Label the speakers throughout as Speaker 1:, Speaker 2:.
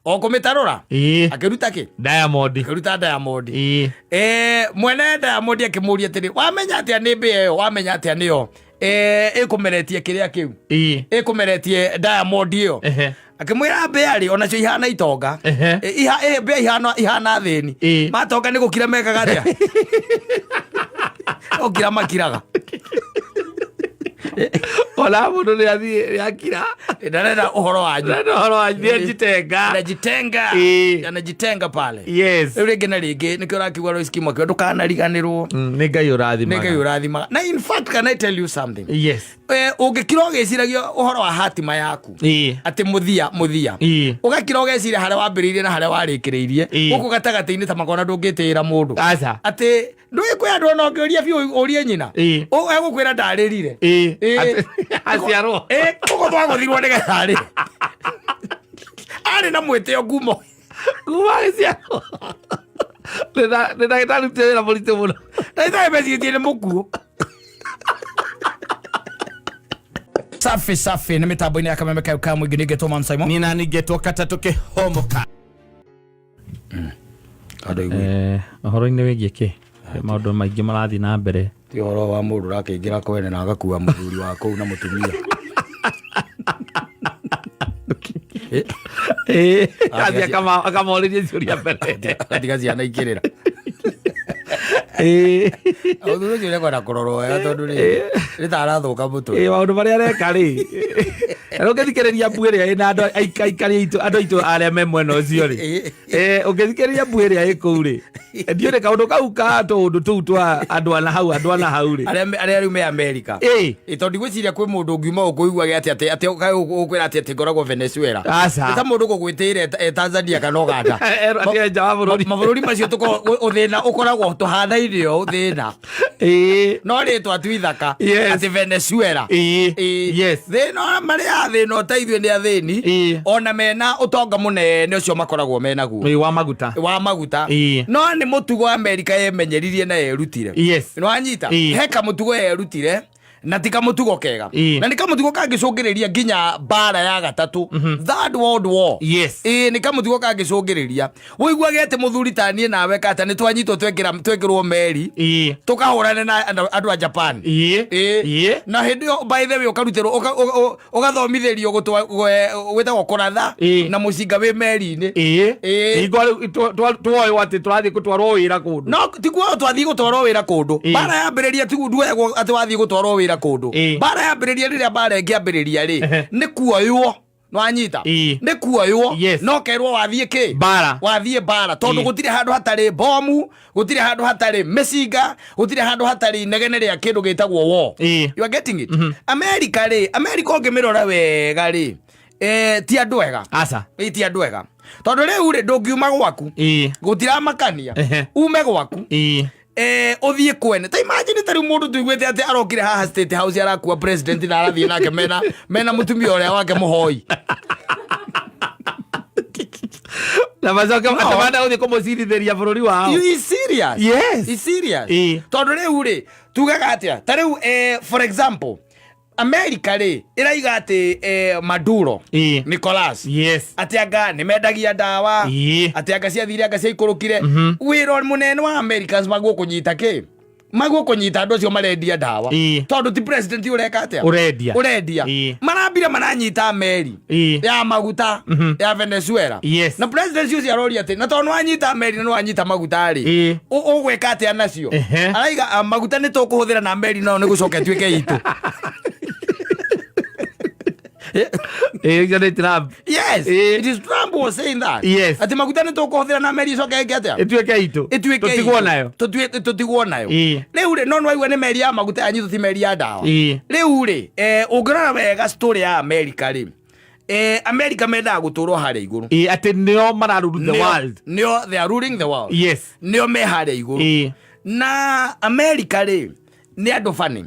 Speaker 1: O kũmĩtarũra, akĩruta kĩ?
Speaker 2: Diamond.
Speaker 1: Akĩruta diamond. Mwene diamond akĩmũria atĩrĩ, wamenya atĩa nĩ mbĩa ĩyo? Wamenya atĩa nĩyo ĩkũmeretie kĩrĩa kĩu, ĩkũmeretie diamond ĩyo? Akĩmwĩra mbĩa rĩ, onacio ihana itonga. Mbĩa ihana thĩni. Matonga nĩ gũkira mekaga atĩa? Gũkira makiraga.
Speaker 2: Ona mũndũ nĩ athiĩ nĩ akira.
Speaker 1: Ndarenda ũhoro wanyu.
Speaker 2: Ndarenda ũhoro wanyu, nĩ anjitenga.
Speaker 1: Anajitenga. Anajitenga pale. Rĩu rĩngĩ na rĩngĩ nĩkĩo ũrakiuga Lois Kimwa kĩo ndũkanariganĩrwo.
Speaker 2: Nĩ Ngai ũrathimaga.
Speaker 1: Nĩ Ngai ũrathimaga. Na in fact, can I tell you something?
Speaker 2: Yes.
Speaker 1: Ũngĩkira ũgĩciragia ũhoro wa hatima yaku, atĩ mũthia mũthia, ũgakira ũgeciria harĩa wambĩrĩirie na harĩa warĩkĩrĩirie, gũkũ gatagatĩ-inĩ ta makona ndũngĩtĩĩra mũndũ.
Speaker 2: Aca.
Speaker 1: Atĩ ndũĩ kwĩ andũ ona ũngĩũria biũ ũrie nyina, egũkwĩra ndarĩrire.
Speaker 2: Aciarwo.
Speaker 1: Gũkũ twagũthirwo nĩgetha arĩre, arĩ na mwĩtĩo ngumo.
Speaker 2: Kuma agĩciarwo nĩ ndagĩtarĩ arutire wĩra mũritũ mũno.
Speaker 1: Ndagĩtarĩ mecitie nĩ mũkuũ. Safi safi, nĩ mĩtambo-inĩ ya Kameme kayo ka mũingĩ, nĩngetwo Man Simon.
Speaker 2: Nina ningetwo katatũ kĩhomoka.
Speaker 1: Andũ aigua.
Speaker 2: Ũhoro-inĩ wĩgiĩ kĩ maũndũ maingĩ marathiĩ na mbere.
Speaker 1: Ti ũhoro wa mũndũ ũrakĩingĩra kwene na agakua mũthuri wa kũu na mũtumia.
Speaker 2: Athiĩ akamorĩria ciũria mbere.
Speaker 1: Atiga ciana ikĩrĩra. Ũthuri ũcio nĩkwenda kũrorwo wega tondũ rĩ nĩ ta arathũka mũtwe.
Speaker 2: Maũndũ marĩa areka rĩ, na ũngĩthikĩrĩria mbu ĩrĩa ĩna andũ aikari aitũ, andũ aitũ arĩa me mwena ũcio rĩ, ũngĩthikĩrĩria mbu ĩrĩa ĩ kũu rĩ, ndiũĩ nĩ kaũndũ kau ka tũũndũ tũu twa andũ ana hau, andũ ana hau rĩ.
Speaker 1: Arĩa rĩu me Amerika. Ĩ, tondũ ndigwĩciria kwĩ mũndũ ũngiuma ũkũiguage atĩ atĩ atĩ kaĩ ũkwĩra atĩ atĩ ngoragwo Venezuela.
Speaker 2: Aca.
Speaker 1: Nĩ ta mũndũ gũgwĩtĩire e Tanzania kana Uganda.
Speaker 2: Atĩ nja wa bũrũri.
Speaker 1: Mabũrũri macio ũthĩna ũkoragwo tũhanaine o ũthĩna. No rĩtwa tu ithaka. Atĩ Venezuela. Thĩna marĩ athĩna o ta ithuĩ nĩ athĩni. Ona mena ũtonga mũnene ũcio makoragwo menaguo.
Speaker 2: Wa maguta.
Speaker 1: Wa maguta. No nĩ mũtugo Amerika yemenyeririe na yerutire. Nĩwanyita? He kamũtugo yerutire na ti kamũtugo kega. Na nĩ kamũtugo kangĩcũngĩrĩria nginya mbara ya gatatũ, third world war. Ĩĩ, nĩ kamũtugo kangĩcũngĩrĩria ũiguage atĩ mũthuri ta niĩ nawe kata nĩ twanyitwo twekĩrwo meri tũkahũrane na andũ a Japan. Na hĩndĩ ĩyo, by the way, ũkarutĩrwo ũgathomithĩrio gwĩtagwo kũratha na mũcinga wĩ meri-inĩ.
Speaker 2: Hingo rĩu tuoywo atĩ tũrathiĩ gũtwarwo wĩra kũndũ.
Speaker 1: No tiguo twathiĩ gũtwarwo wĩra kũndũ. Mbara yambĩrĩria tiguo nduoyagwo atĩ wathiĩ gũtwarwo wĩra kũndũ. Mbara yambĩrĩria, rĩrĩa mbara ĩngĩambĩrĩria rĩ, nĩ kuoywo, nwanyita? Nĩ kuoywo. No kerwo wathiĩ kĩ?
Speaker 2: Mbara.
Speaker 1: Wathiĩ mbara tondũ gũtirĩ handũ hatarĩ bomu, gũtirĩ handũ hatarĩ mĩcinga, gũtirĩ handũ hatarĩ inegene rĩa kĩndũ gĩtagwo war. You are getting it? America rĩ, America ũngĩmĩrora wega rĩ, ti andũ ega.
Speaker 2: Aca.
Speaker 1: Ti andũ ega tondũ rĩu rĩ, ndũngiuma gwaku, gũtiramakania, ume gwaku, ũthiĩ kwene. Ta imagine ta rĩu mũndũ tũiguĩte atĩ arokire haha State House, arakua president na arathiĩ nake mena mũtumia ũrĩa wake mũhoi.
Speaker 2: Na macoke matamanda gũthiĩ kũmũcirithĩria bũrũri wao.
Speaker 1: You is serious?
Speaker 2: Yes.
Speaker 1: Is serious? Tondũ rĩu rĩ, tugaga atĩa? Ta rĩu for example, America rĩ, ĩraiga atĩ Maduro, Nicolas, atĩ anga nĩ mendagia ndawa, atĩ anga ciathire, anga ciaikũrũkire. Wĩra mũnene wa Americans maguo kũnyita kĩ, maguo kũnyita andũ acio marendia ndawa, tondũ ti president ũreka atĩa?
Speaker 2: Ũrendia.
Speaker 1: Ũrendia. Marambire maranyita meri ya maguta ya Venezuela. Na president ũcio aroria atĩ na tondũ nĩwanyita meri na nĩwanyita maguta rĩ, ũgwĩka atĩa nacio? Araiga, "Ah, maguta nĩ tũkũhũthĩra na meri nayo nĩ gũcoka ĩtuĩke itũ."
Speaker 2: Ũcio nĩ Trump.
Speaker 1: Yes. It is Trump was saying that. Atĩ maguta nĩ tũkũhũthĩra na meri ĩcoke ĩke atĩa?
Speaker 2: Ĩtuĩke itũ.
Speaker 1: Ĩtuĩke
Speaker 2: Tũtigwo
Speaker 1: itũ.
Speaker 2: nayo.
Speaker 1: Tũtigwo nayo. Rĩu rĩ, no nĩwaigua nĩ meri ya maguta yanyitwo, ti meri ya ndawa. Rĩu rĩ, ũngĩrora wega story ya America rĩ, America mendaga gũtũrwo harĩa igũrũ.
Speaker 2: Atĩ nĩo mararuru the world.
Speaker 1: Nĩo they are ruling the world. Nĩo me harĩa igũrũ. Na America rĩ, nĩ andũ bani.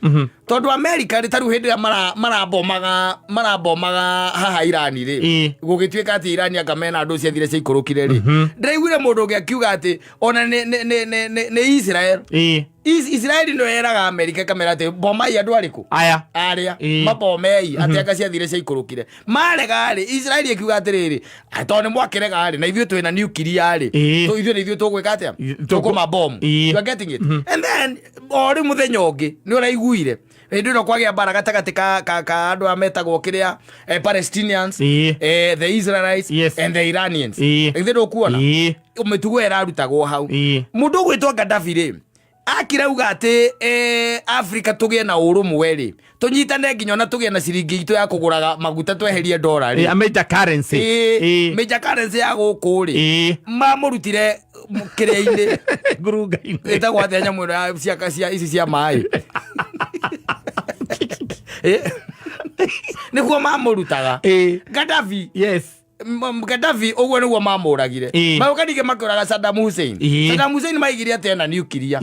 Speaker 1: Tondũ America rĩ, tarĩu hĩndĩ ĩrĩa marabomaga marabomaga haha Irani rĩ, gũgĩtuĩka atĩ Irani anga mena andũ ciathire ciaikũrũkire rĩ, ndĩraiguire mũndũ ũngĩ akiuga atĩ ona nĩ Israel. Israeli nĩyo yeraga America ĩkamera atĩ bomai andũ arĩkũ?
Speaker 2: Aya.
Speaker 1: Arĩa mabomei atĩ anga ciathire ciaikũrũkire marega rĩ. Israeli ĩkiuga atĩrĩrĩ, "Ah, tondũ nĩ mwakĩrega rĩ, na ithuĩ twĩna nuclear rĩ, ithuĩ nĩ ithuĩ tũgwĩka atĩa? Tũkũmabomu." You are getting it? And then o rĩu mũthenya ũngĩ nĩ ũraiguire hĩndĩ ĩno kwagĩa mbara gatagatĩ ka andũ aya metagwo kĩrĩa, Palestinians, the Israelites and the Iranians. Githĩ ndũkuona mĩtugo ĩrarutagwo hau? Mũndũ ũgwĩtwo Gaddafi rĩ, akirauga atĩ Africa tũgĩe na ũrũmwe rĩ, tũnyitane nginya ona tũgĩe na ciringi itũ ya kũgũraga maguta, tweherie ndora rĩ.
Speaker 2: A major currency.
Speaker 1: Major currency ya gũkũ rĩ, mamũrutire kĩrĩa-inĩ?
Speaker 2: Ngurunga-inĩ.
Speaker 1: Ĩtagwo atĩa nyamũ ĩno ya cia ici cia maĩ? Nĩguo mamũrutaga. Gaddafi. Gaddafi ũguo nĩguo mamũragire. Magũka ningĩ makĩũraga Saddam Hussein. Saddam Hussein maigire atĩ ena nuclear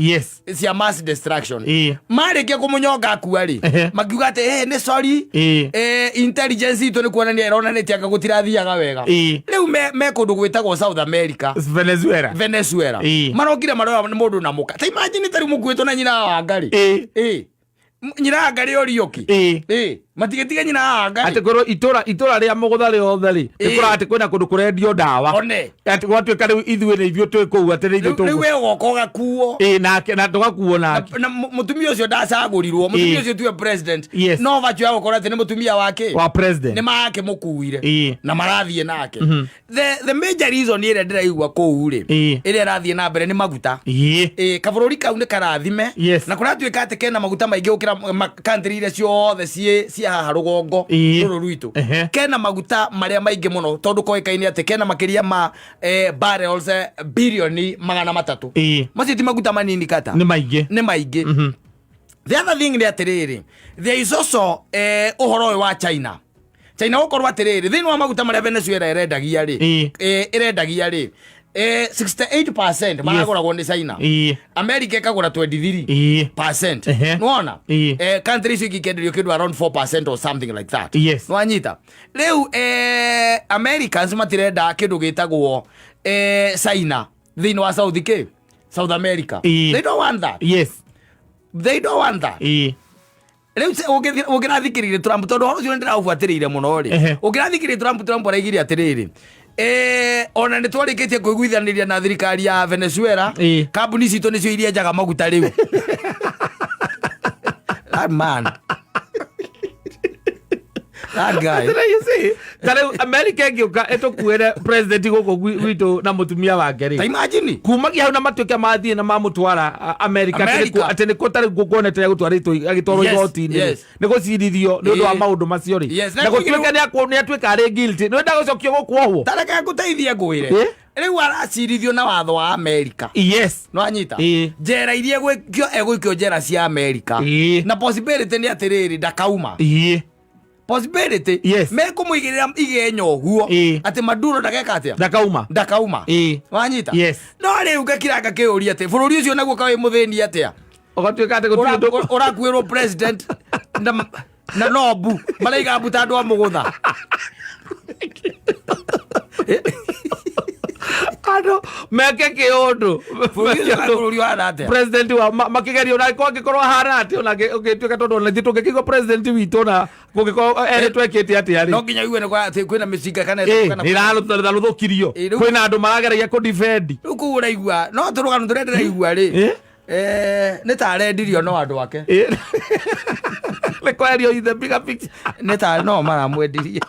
Speaker 1: cia mass destruction. Marĩkia kũmũnyonga akua rĩ, makiuga atĩ nĩ sorry, intelligence itũ nĩ kuonania ĩronanĩtie anga gũtirathiaga wega. Rĩu me kũndũ gwĩtagwo South America.
Speaker 2: Venezuela.
Speaker 1: Venezuela. Marokire maroya nĩ mũndũ na mũka. Ta imagine tarĩu mũkuĩtwo na nyina wa Wangari. Nyina wa Ngarĩ Orioki. Matigĩtige nyina wa Ngarĩ.
Speaker 2: Atĩ kwĩrwo itũra rĩa mũgũtha rĩothe rĩ, nĩ kũra atĩ kwĩna kũndũ kũrendio ndawa.
Speaker 1: One.
Speaker 2: Atĩ gwatuĩka rĩu ithuĩ nĩ ithuĩ twĩ kũu, atĩ nĩ ithuĩ
Speaker 1: rĩu we ũgoka ũgakuo.
Speaker 2: Nake na tũgakuo nake.
Speaker 1: Na mũtumia ũcio ndacagũrirwo, mũtumia ũcio tiwe president. No vachu ya gũkorwo atĩ nĩ mũtumia wake
Speaker 2: wa president.
Speaker 1: Nĩ makĩmũkuire na marathiĩ nake. The major reason ĩrĩa ndĩraigua kũu rĩ, ĩrĩa ĩrathiĩ na mbere nĩ maguta. Kabũrũri kau nĩ karathime na kũratuĩka atĩ kena maguta maingĩ gũkĩra country iria ciothe ciĩ haha rũgongo rũrũ rwitũ. Kena maguta marĩa maingĩ mũno tondũ koĩkaine atĩ kena makĩria ma barrels bilioni 300. Macio ti maguta manini kata.
Speaker 2: Nĩ maingĩ.
Speaker 1: Nĩ maingĩ. The other thing nĩ atĩrĩrĩ, there is also ũhoro ũyũ wa China. China gũkorwo atĩrĩrĩ, thĩinĩ wa maguta marĩa Venezuela ĩrendagia rĩ, ĩrendagia rĩ, 68% maragũragwo nĩ China. America ĩkagũra 23 percent. Nĩwona? Country icio ingĩ ikenderio kĩndũ around 4% or something like that. Nĩwanyita? Rĩu Americans matirenda kĩndũ gĩtagwo China thĩinĩ wa South kĩ South America. They don't want that. They don't want that. Rĩu ũngĩrathikĩrĩirie Trump, tondũ ũhoro ũcio nĩndĩraũbuatĩrĩire mũno rĩ, ũngĩrathikĩrĩirie Trump, Trump araigire atĩrĩrĩ, ona nĩ twarĩkĩtie kũiguithanĩria na thirikari ya Venezuela, kambuni citũ nĩcio iria njaga maguta rĩu. That man, that guy.
Speaker 2: You see, ta rĩu America ĩngĩũka ĩtũkuĩre president gũkũ gwitũ na mũtumia wake
Speaker 1: Ta
Speaker 2: rĩ,
Speaker 1: imagine.
Speaker 2: Kumagia hau na matuĩke mathiĩ na mamũtwara America, atĩ
Speaker 1: America.
Speaker 2: atĩ nĩkuo tarĩu kuonete agĩtwarĩtwo agĩtwarwo igoti-inĩ nĩ gũcirithio nĩ ũndũ wa maũndũ macio rĩ, na gũtuĩke nĩ atuĩka arĩ guilty, nĩ wenda gũcokio gũkũ ohwo.
Speaker 1: Tareke ngũteithie ngwĩre. Rĩu aracirithio na watho wa America. Nĩwanyita? Njera iria egũikio, egũikio njera cia America. Na possibility nĩ atĩrĩrĩ, ndakauma. Possibility, mekũmũigĩrĩra igenya ũguo atĩ Maduro ndageka atĩa?
Speaker 2: Ndakauma.
Speaker 1: Ndakauma. Wanyita?
Speaker 2: Yes.
Speaker 1: No rĩu ngakira ngakĩũria atĩ bũrũri ũcio naguo kawĩ mũthĩni atĩa?
Speaker 2: Ũgatuĩka atĩ gũtirĩ ũndũ.
Speaker 1: Ũrakuĩrwo president na no mbu maraiga mbu ta andũ a mũgũtha.
Speaker 2: Andũ meke kĩũndũ.
Speaker 1: Bũrũri ũcio bũrũri ũhana atĩa?
Speaker 2: President wa makĩgerio ona angĩkorwo ahana atĩa, ona ũngĩtuĩka, tondũ ona ithuĩ tũngĩkĩigua president witũ na kũngĩkorwo erĩ twekĩte atĩa rĩ,
Speaker 1: No nginya ugue nĩ atĩ kwĩna mĩcinga kana kana
Speaker 2: nĩ ĩrarũthũkirio. Kwĩna andũ marageragia kũ defend.
Speaker 1: Rĩu kũu ũraigua no tũrũgano tũrĩa ndĩraigua rĩ, nĩ ta arendirio no andũ ake.
Speaker 2: Nĩ kwerio in the bigger picture.
Speaker 1: Nĩ ta no maramwendirie.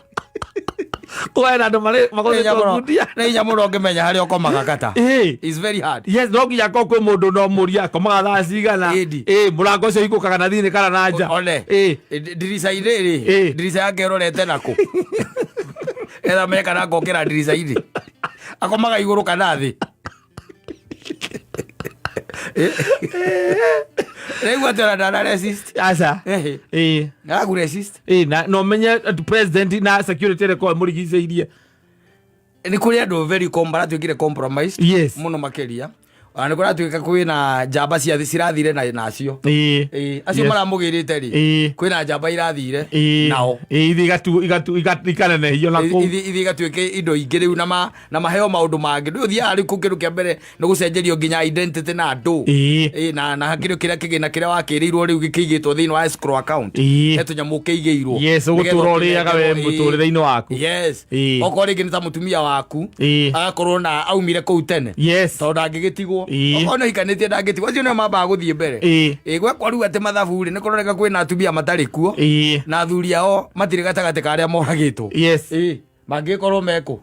Speaker 2: Kwena andũ marĩ magũthĩtwo ngundia.
Speaker 1: Nĩ hinya mũno ũngĩmenya harĩa ũkomaga kata. It's very hard.
Speaker 2: Yes, no nginya korwo kwĩ mũndũ no mũria akomaga thaa cigana. Mũrango ũcio hingũkaga na thĩinĩ kana na nja.
Speaker 1: One. Ndirica-inĩ rĩ, ndirica yake ĩrorete nakũ etha meka na ngokĩra ndirica-inĩ, akomaga igũrũ kana thĩ? Rĩu atĩ ona ndana resist.
Speaker 2: Aca.
Speaker 1: Aragu resist.
Speaker 2: Na no menye atĩ president na security ĩrĩa ĩkoragwo ĩmũrigicĩirie.
Speaker 1: Nĩ kũrĩ andũ very maratuĩkire compromised mũno makĩria. Ona nĩ kũratuĩka kwĩna njamba cia cirathire na nacio. Ĩĩ, acio maramũgĩrĩte rĩ, kwĩna njamba irathire nao.
Speaker 2: Ithiĩ ikanenehio na kũu.
Speaker 1: Ithiĩ igatuĩke indo ingĩ rĩu na na maheo maũndũ mangĩ. Rĩu ũthiaga rĩu kĩndũ kĩa mbere nĩ gũcenjerio nginya identity na andũ. Ĩĩ, na kĩndũ kĩrĩa kĩgĩna kĩrĩa wakĩrĩirwo rĩu gĩkĩigĩtwo thĩinĩ wa escrow account. He tũnyamũ kĩigĩirwo.
Speaker 2: Yes,
Speaker 1: Nĩgetha
Speaker 2: ũgũtũra ũrĩaga we
Speaker 1: ũkĩnengerwo, ĩĩ.
Speaker 2: mũtũrĩre-inĩ waku.
Speaker 1: Yes. Okorwo rĩngĩ nĩ ta mũtumia waku agakorwo na aumire kũu tene tondũ ndangĩgĩtigwo. Okorwo nĩ ũhikanĩtie ndangĩtigwo. Acio nĩo mambaga gũthiĩ mbere. Ĩĩ, gwekwo rĩu atĩ mathabu rĩ, nĩ kũroneka kwĩna atumia matarĩ kuo na athuri ao matirĩ gatagatĩ ka arĩa moragĩtwo. Ĩĩ, mangĩkorwo mekũ.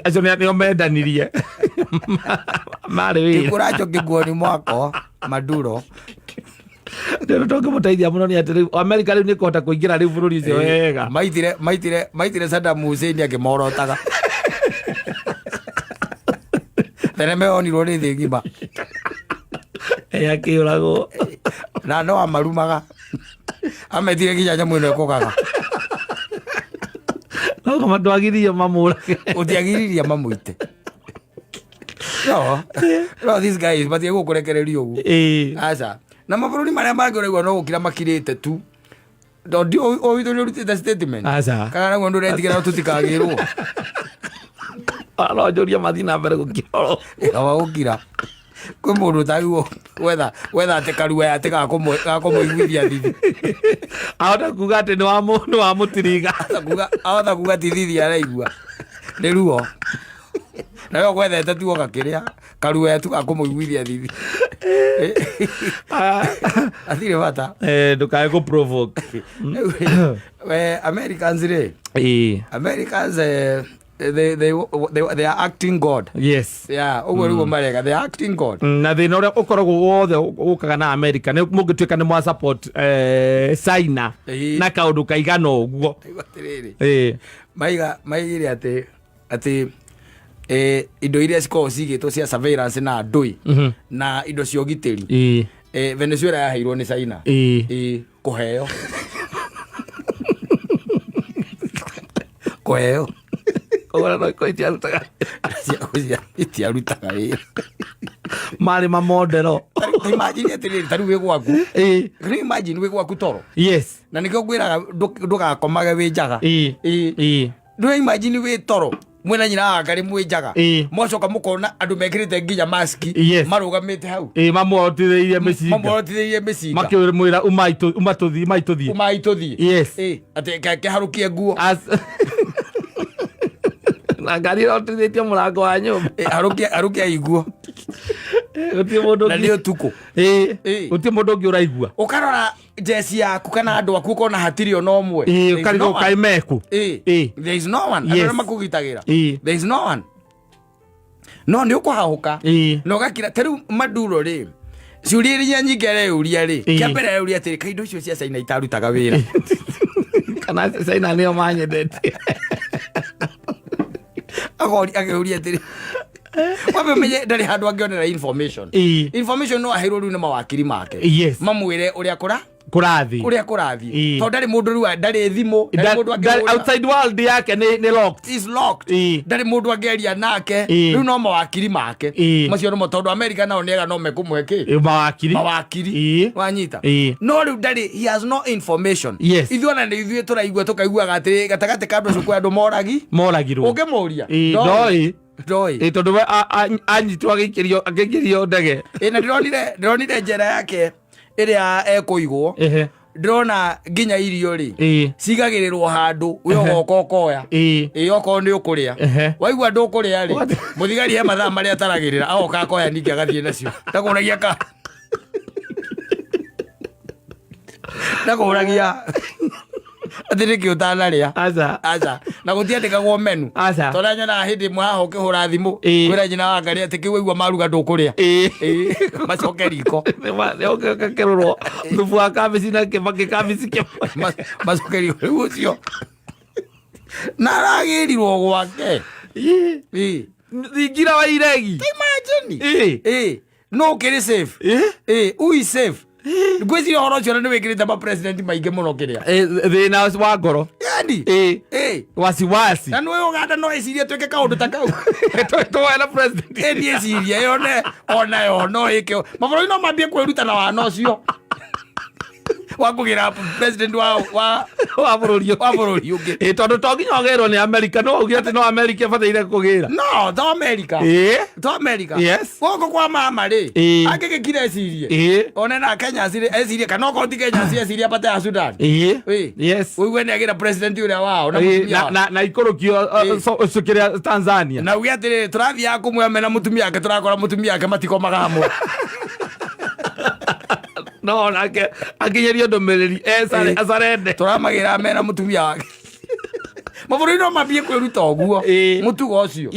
Speaker 2: Acio nĩo mendanirie marĩ wĩra.
Speaker 1: Kĩkũracho kĩguoni mwako Maduro.
Speaker 2: Ndĩrona tũngĩmũteithia mũno nĩ atĩ rĩu Amerika rĩu nĩ kũhota kũingĩra rĩu bũrũri ũcio wega.
Speaker 1: Maitire Saddam Hussein akĩmorotaga. Thenema yonirwo nĩ thĩ ng'ima.
Speaker 2: Akĩũragwo.
Speaker 1: Na no amarumaga. Ametire nginya nyamũ ĩno ĩkũgaga.
Speaker 2: No kama ndwagiririe mamũrage.
Speaker 1: Ũtiagiririe mamũite. No, no, these guys matige gũkũrekereria ũguo. Aca. Na mabũrũri marĩa mangĩ ũraigua no gũkira makirĩte tu. Tondũ o witũ nĩ ũrutĩte statement.
Speaker 2: Aca.
Speaker 1: Kana naguo ndũretigĩra tũtikagĩrwo.
Speaker 2: No njũrie mathiĩ na mbere gũkira oro.
Speaker 1: Kaba gũkira. Kwĩ mũndũ ũtagĩrĩirwo gwetha atĩ karuaya atĩ gakũmũiguithia thithi.
Speaker 2: Ahota kuga atĩ nĩ wa mũtiriga.
Speaker 1: Ahota kuga ti thithi araigua. Nĩ ruo. Na we ũgwethete tu ũgakĩrĩa karuaya tu gakũmũiguithia thithi. Hatirĩ bata.
Speaker 2: Ndũkae kũ provoke.
Speaker 1: Americans rĩ. Americans, they are acting God. Yeah, ũguo nĩguo mareka. They are acting God.
Speaker 2: Na thĩna ũrĩa ũkoragwo wothe ũkaga na America nĩ mũngĩtuĩka nĩ mwa support China na kaũndũ kaigana ũguo.
Speaker 1: Atĩrĩrĩ. Maigire atĩ indo iria cikoragwo cigĩtwo cia surveillance na ndũi na indo cia ũgitĩri. Venezuela yaheirwo nĩ China. Kũheo. Kũheo.
Speaker 2: Koguo no ikorwo itiarutaga.
Speaker 1: Itiarutaga wĩra.
Speaker 2: Marĩ mamondero.
Speaker 1: Ta imagine atĩrĩrĩ, ta rĩu wĩ gwaku. Can you imagine wĩ gwaku toro? Na nĩkĩo ngwĩraga ndũgakomage wĩ njaga. Ndũra imagine wĩ toro mwena nyina wa ngarĩ mwĩ njaga. Mwacoka mũkona andũ mekĩrĩte nginya maski marũgamĩte hau.
Speaker 2: Mamuorotithĩirie mĩcinga.
Speaker 1: Mamuorotithĩirie mĩcinga.
Speaker 2: Makĩmwĩra uma tũthiĩ, umai tũthiĩ.
Speaker 1: Umai tũthiĩ. Atĩ kĩharũkie nguo.
Speaker 2: Na ngari ĩrotithĩtie mũrango wa nyũmba.
Speaker 1: Harũkia iguo.
Speaker 2: Gũtirĩ mũndũ
Speaker 1: Na
Speaker 2: ũngĩ.
Speaker 1: nĩ ũtukũ.
Speaker 2: Gũtirĩ mũndũ ũngĩ ũraigua.
Speaker 1: Ũkarora jeci yaku kana andũ aku ũkona hatirĩ ona ũmwe. There is
Speaker 2: Ũkarigwo
Speaker 1: no one.
Speaker 2: kaĩ meku.
Speaker 1: There is no one. Andũ arĩa makũgitagĩra. There is no one. No nĩ ũkũhahũka. Na ũgakira. Ta rĩu Maduro rĩ, ciũria iria nyingĩ areyũria rĩ, kĩa mbere areyũria atĩrĩ, kaĩ indo icio cia China itarutaga wĩra?
Speaker 2: Kana China nĩo manyendetie.
Speaker 1: Agori akeyũria atĩrĩ, wambe ũmenye ndarĩ handũ angĩonera information. Information no aheirwo rĩu nĩ mawakiri make. Mamwĩre ũrĩa
Speaker 2: Kũrathiĩ.
Speaker 1: Ũrĩa kũrathiĩ. Tondũ ndarĩ mũndũ rĩu, ndarĩ thimũ, ndarĩ mũndũ angĩhũra.
Speaker 2: Outside world yake nĩ locked.
Speaker 1: Is locked. Ndarĩ mũndũ angĩaria nake. Rĩu no mawakiri make. Macio nĩmo, tondũ America nao nĩ ega, no mekũmũhe kĩ?
Speaker 2: Mawakiri.
Speaker 1: Mawakiri. Wanyita? No rĩu ndarĩ, he has no information. Ithuĩ ona nĩ ithuĩ tũraigua, tũkaiguaga atĩ gatagatĩ ka andũ acio kwĩ andũ moragi.
Speaker 2: Moragirwo.
Speaker 1: Ũngĩmũria?
Speaker 2: Ndoĩ.
Speaker 1: Ndoĩ.
Speaker 2: Tondũ we anyitwo agĩikĩrio ndege.
Speaker 1: Na ndĩronire njera yake ĩrĩa ekũigwo. Ndĩrona nginya irio rĩ, cigagĩrĩrwo handũ we ũgoka ũkoya. Okorwo nĩ ũkũrĩa. Waigua ndũkũrĩa rĩ,
Speaker 2: What?
Speaker 1: mũthigari he mathaa marĩa ataragĩrĩra, agoka akoya ningĩ agathiĩ nacio. Ndakũragia ka. Ndakũragia atĩ nĩkĩ ũtanarĩa.
Speaker 2: Aca.
Speaker 1: Aca. Na gũtiandĩkagwo menu.
Speaker 2: Aca.
Speaker 1: Tondũ nyonaga hĩndĩ ĩmwe haha ũkĩhũra thimũ, kwĩra nyina wa Ngarĩ atĩ kĩu waigua maruga ndũkũrĩa. Macoke riko.
Speaker 2: Nĩũkĩrũrwo thubu wa kabici na kĩbakĩ kabici kĩmwe.
Speaker 1: Macoke riko. Rĩu ũcio. Na aragĩrirwo gwake.
Speaker 2: Thingira wa iregi.
Speaker 1: Imagine. No ũkĩrĩ safe. Who is safe? Ngwĩciria ũhoro ũcio nĩ wĩkĩrĩte ma president maingĩ mũno kĩrĩa.
Speaker 2: Thĩna wa ngoro.
Speaker 1: Yani ĩ
Speaker 2: Wasiwasi.
Speaker 1: Na nĩ Uganda no ĩcirie twĩke kaũndũ ta kau?
Speaker 2: Tũwena president.
Speaker 1: Ĩ niĩ cirie yone onayo no ĩke. Mabũrũri no mambie kwĩruta na wana ũcio wa kũgĩra president wa
Speaker 2: wa bũrũri ũngĩ.
Speaker 1: Wa bũrũri ũngĩ.
Speaker 2: Ĩ, tondũ to nginya ũgĩrwo nĩ Amerika, no uge atĩ no Amerika ĩbataire kũgĩra.
Speaker 1: No to America. To America. Gũkũ kwa mama rĩ, angĩgĩkira ecirie one na Kenya ecirie, kana okorwo ti Kenya ecirie apate ya Sudan. Ĩ. Ũigue nĩ agĩra president ũrĩa wao na mũtumia wao.
Speaker 2: Na ikũrũkio kĩrĩa Tanzania.
Speaker 1: Na uge atĩrĩrĩ, tũrathiaga kũmwe mena mũtumia wake, tũrakora mũtumia wake matikomaga hamwe.
Speaker 2: No nake akinyĩrio ndũmĩrĩri acarende.
Speaker 1: Tũramagĩra mena mũtumia wake. Mabũrũri no mambie kwĩruta ũguo mũtugo ũcio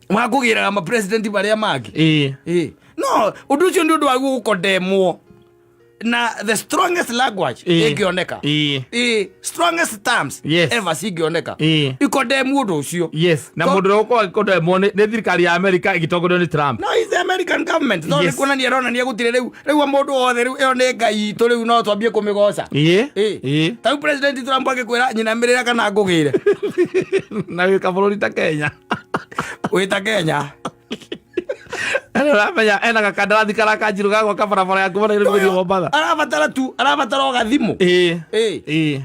Speaker 1: wa kũgĩraga mapresident marĩa mangĩ. No ũndũ ũcio nĩ ũndũ waguo gũkondemwo na the strongest language ĩngĩoneka. Strongest terms ever cingĩoneka ikondemwo ũndũ ũcio.
Speaker 2: Yes, na mũndũ ũrĩa ũkorwo agĩkondemwo nĩ thirikari ya Amerika ĩgĩtongorio nĩ Trump.
Speaker 1: No, is the American government no nĩ kuonania ĩronania gũtirĩ rĩu mũndũ wothe rĩu ĩyo nĩ ngai itũ, rĩu no twambie kũmĩgoca. Ta rĩu President Trump agĩkwĩra nyinamĩrĩra kana ngũgĩre.
Speaker 2: Na wĩ kabũrũri ta Kenya.
Speaker 1: Wĩ ta Kenya.
Speaker 2: Ena ũramenya ena gakandarathi karĩa kanjirũ ga gwaka barabara ya kuma Nairobi gũthiĩ Mombatha.
Speaker 1: Arabatara tu, arabatara o gathimũ.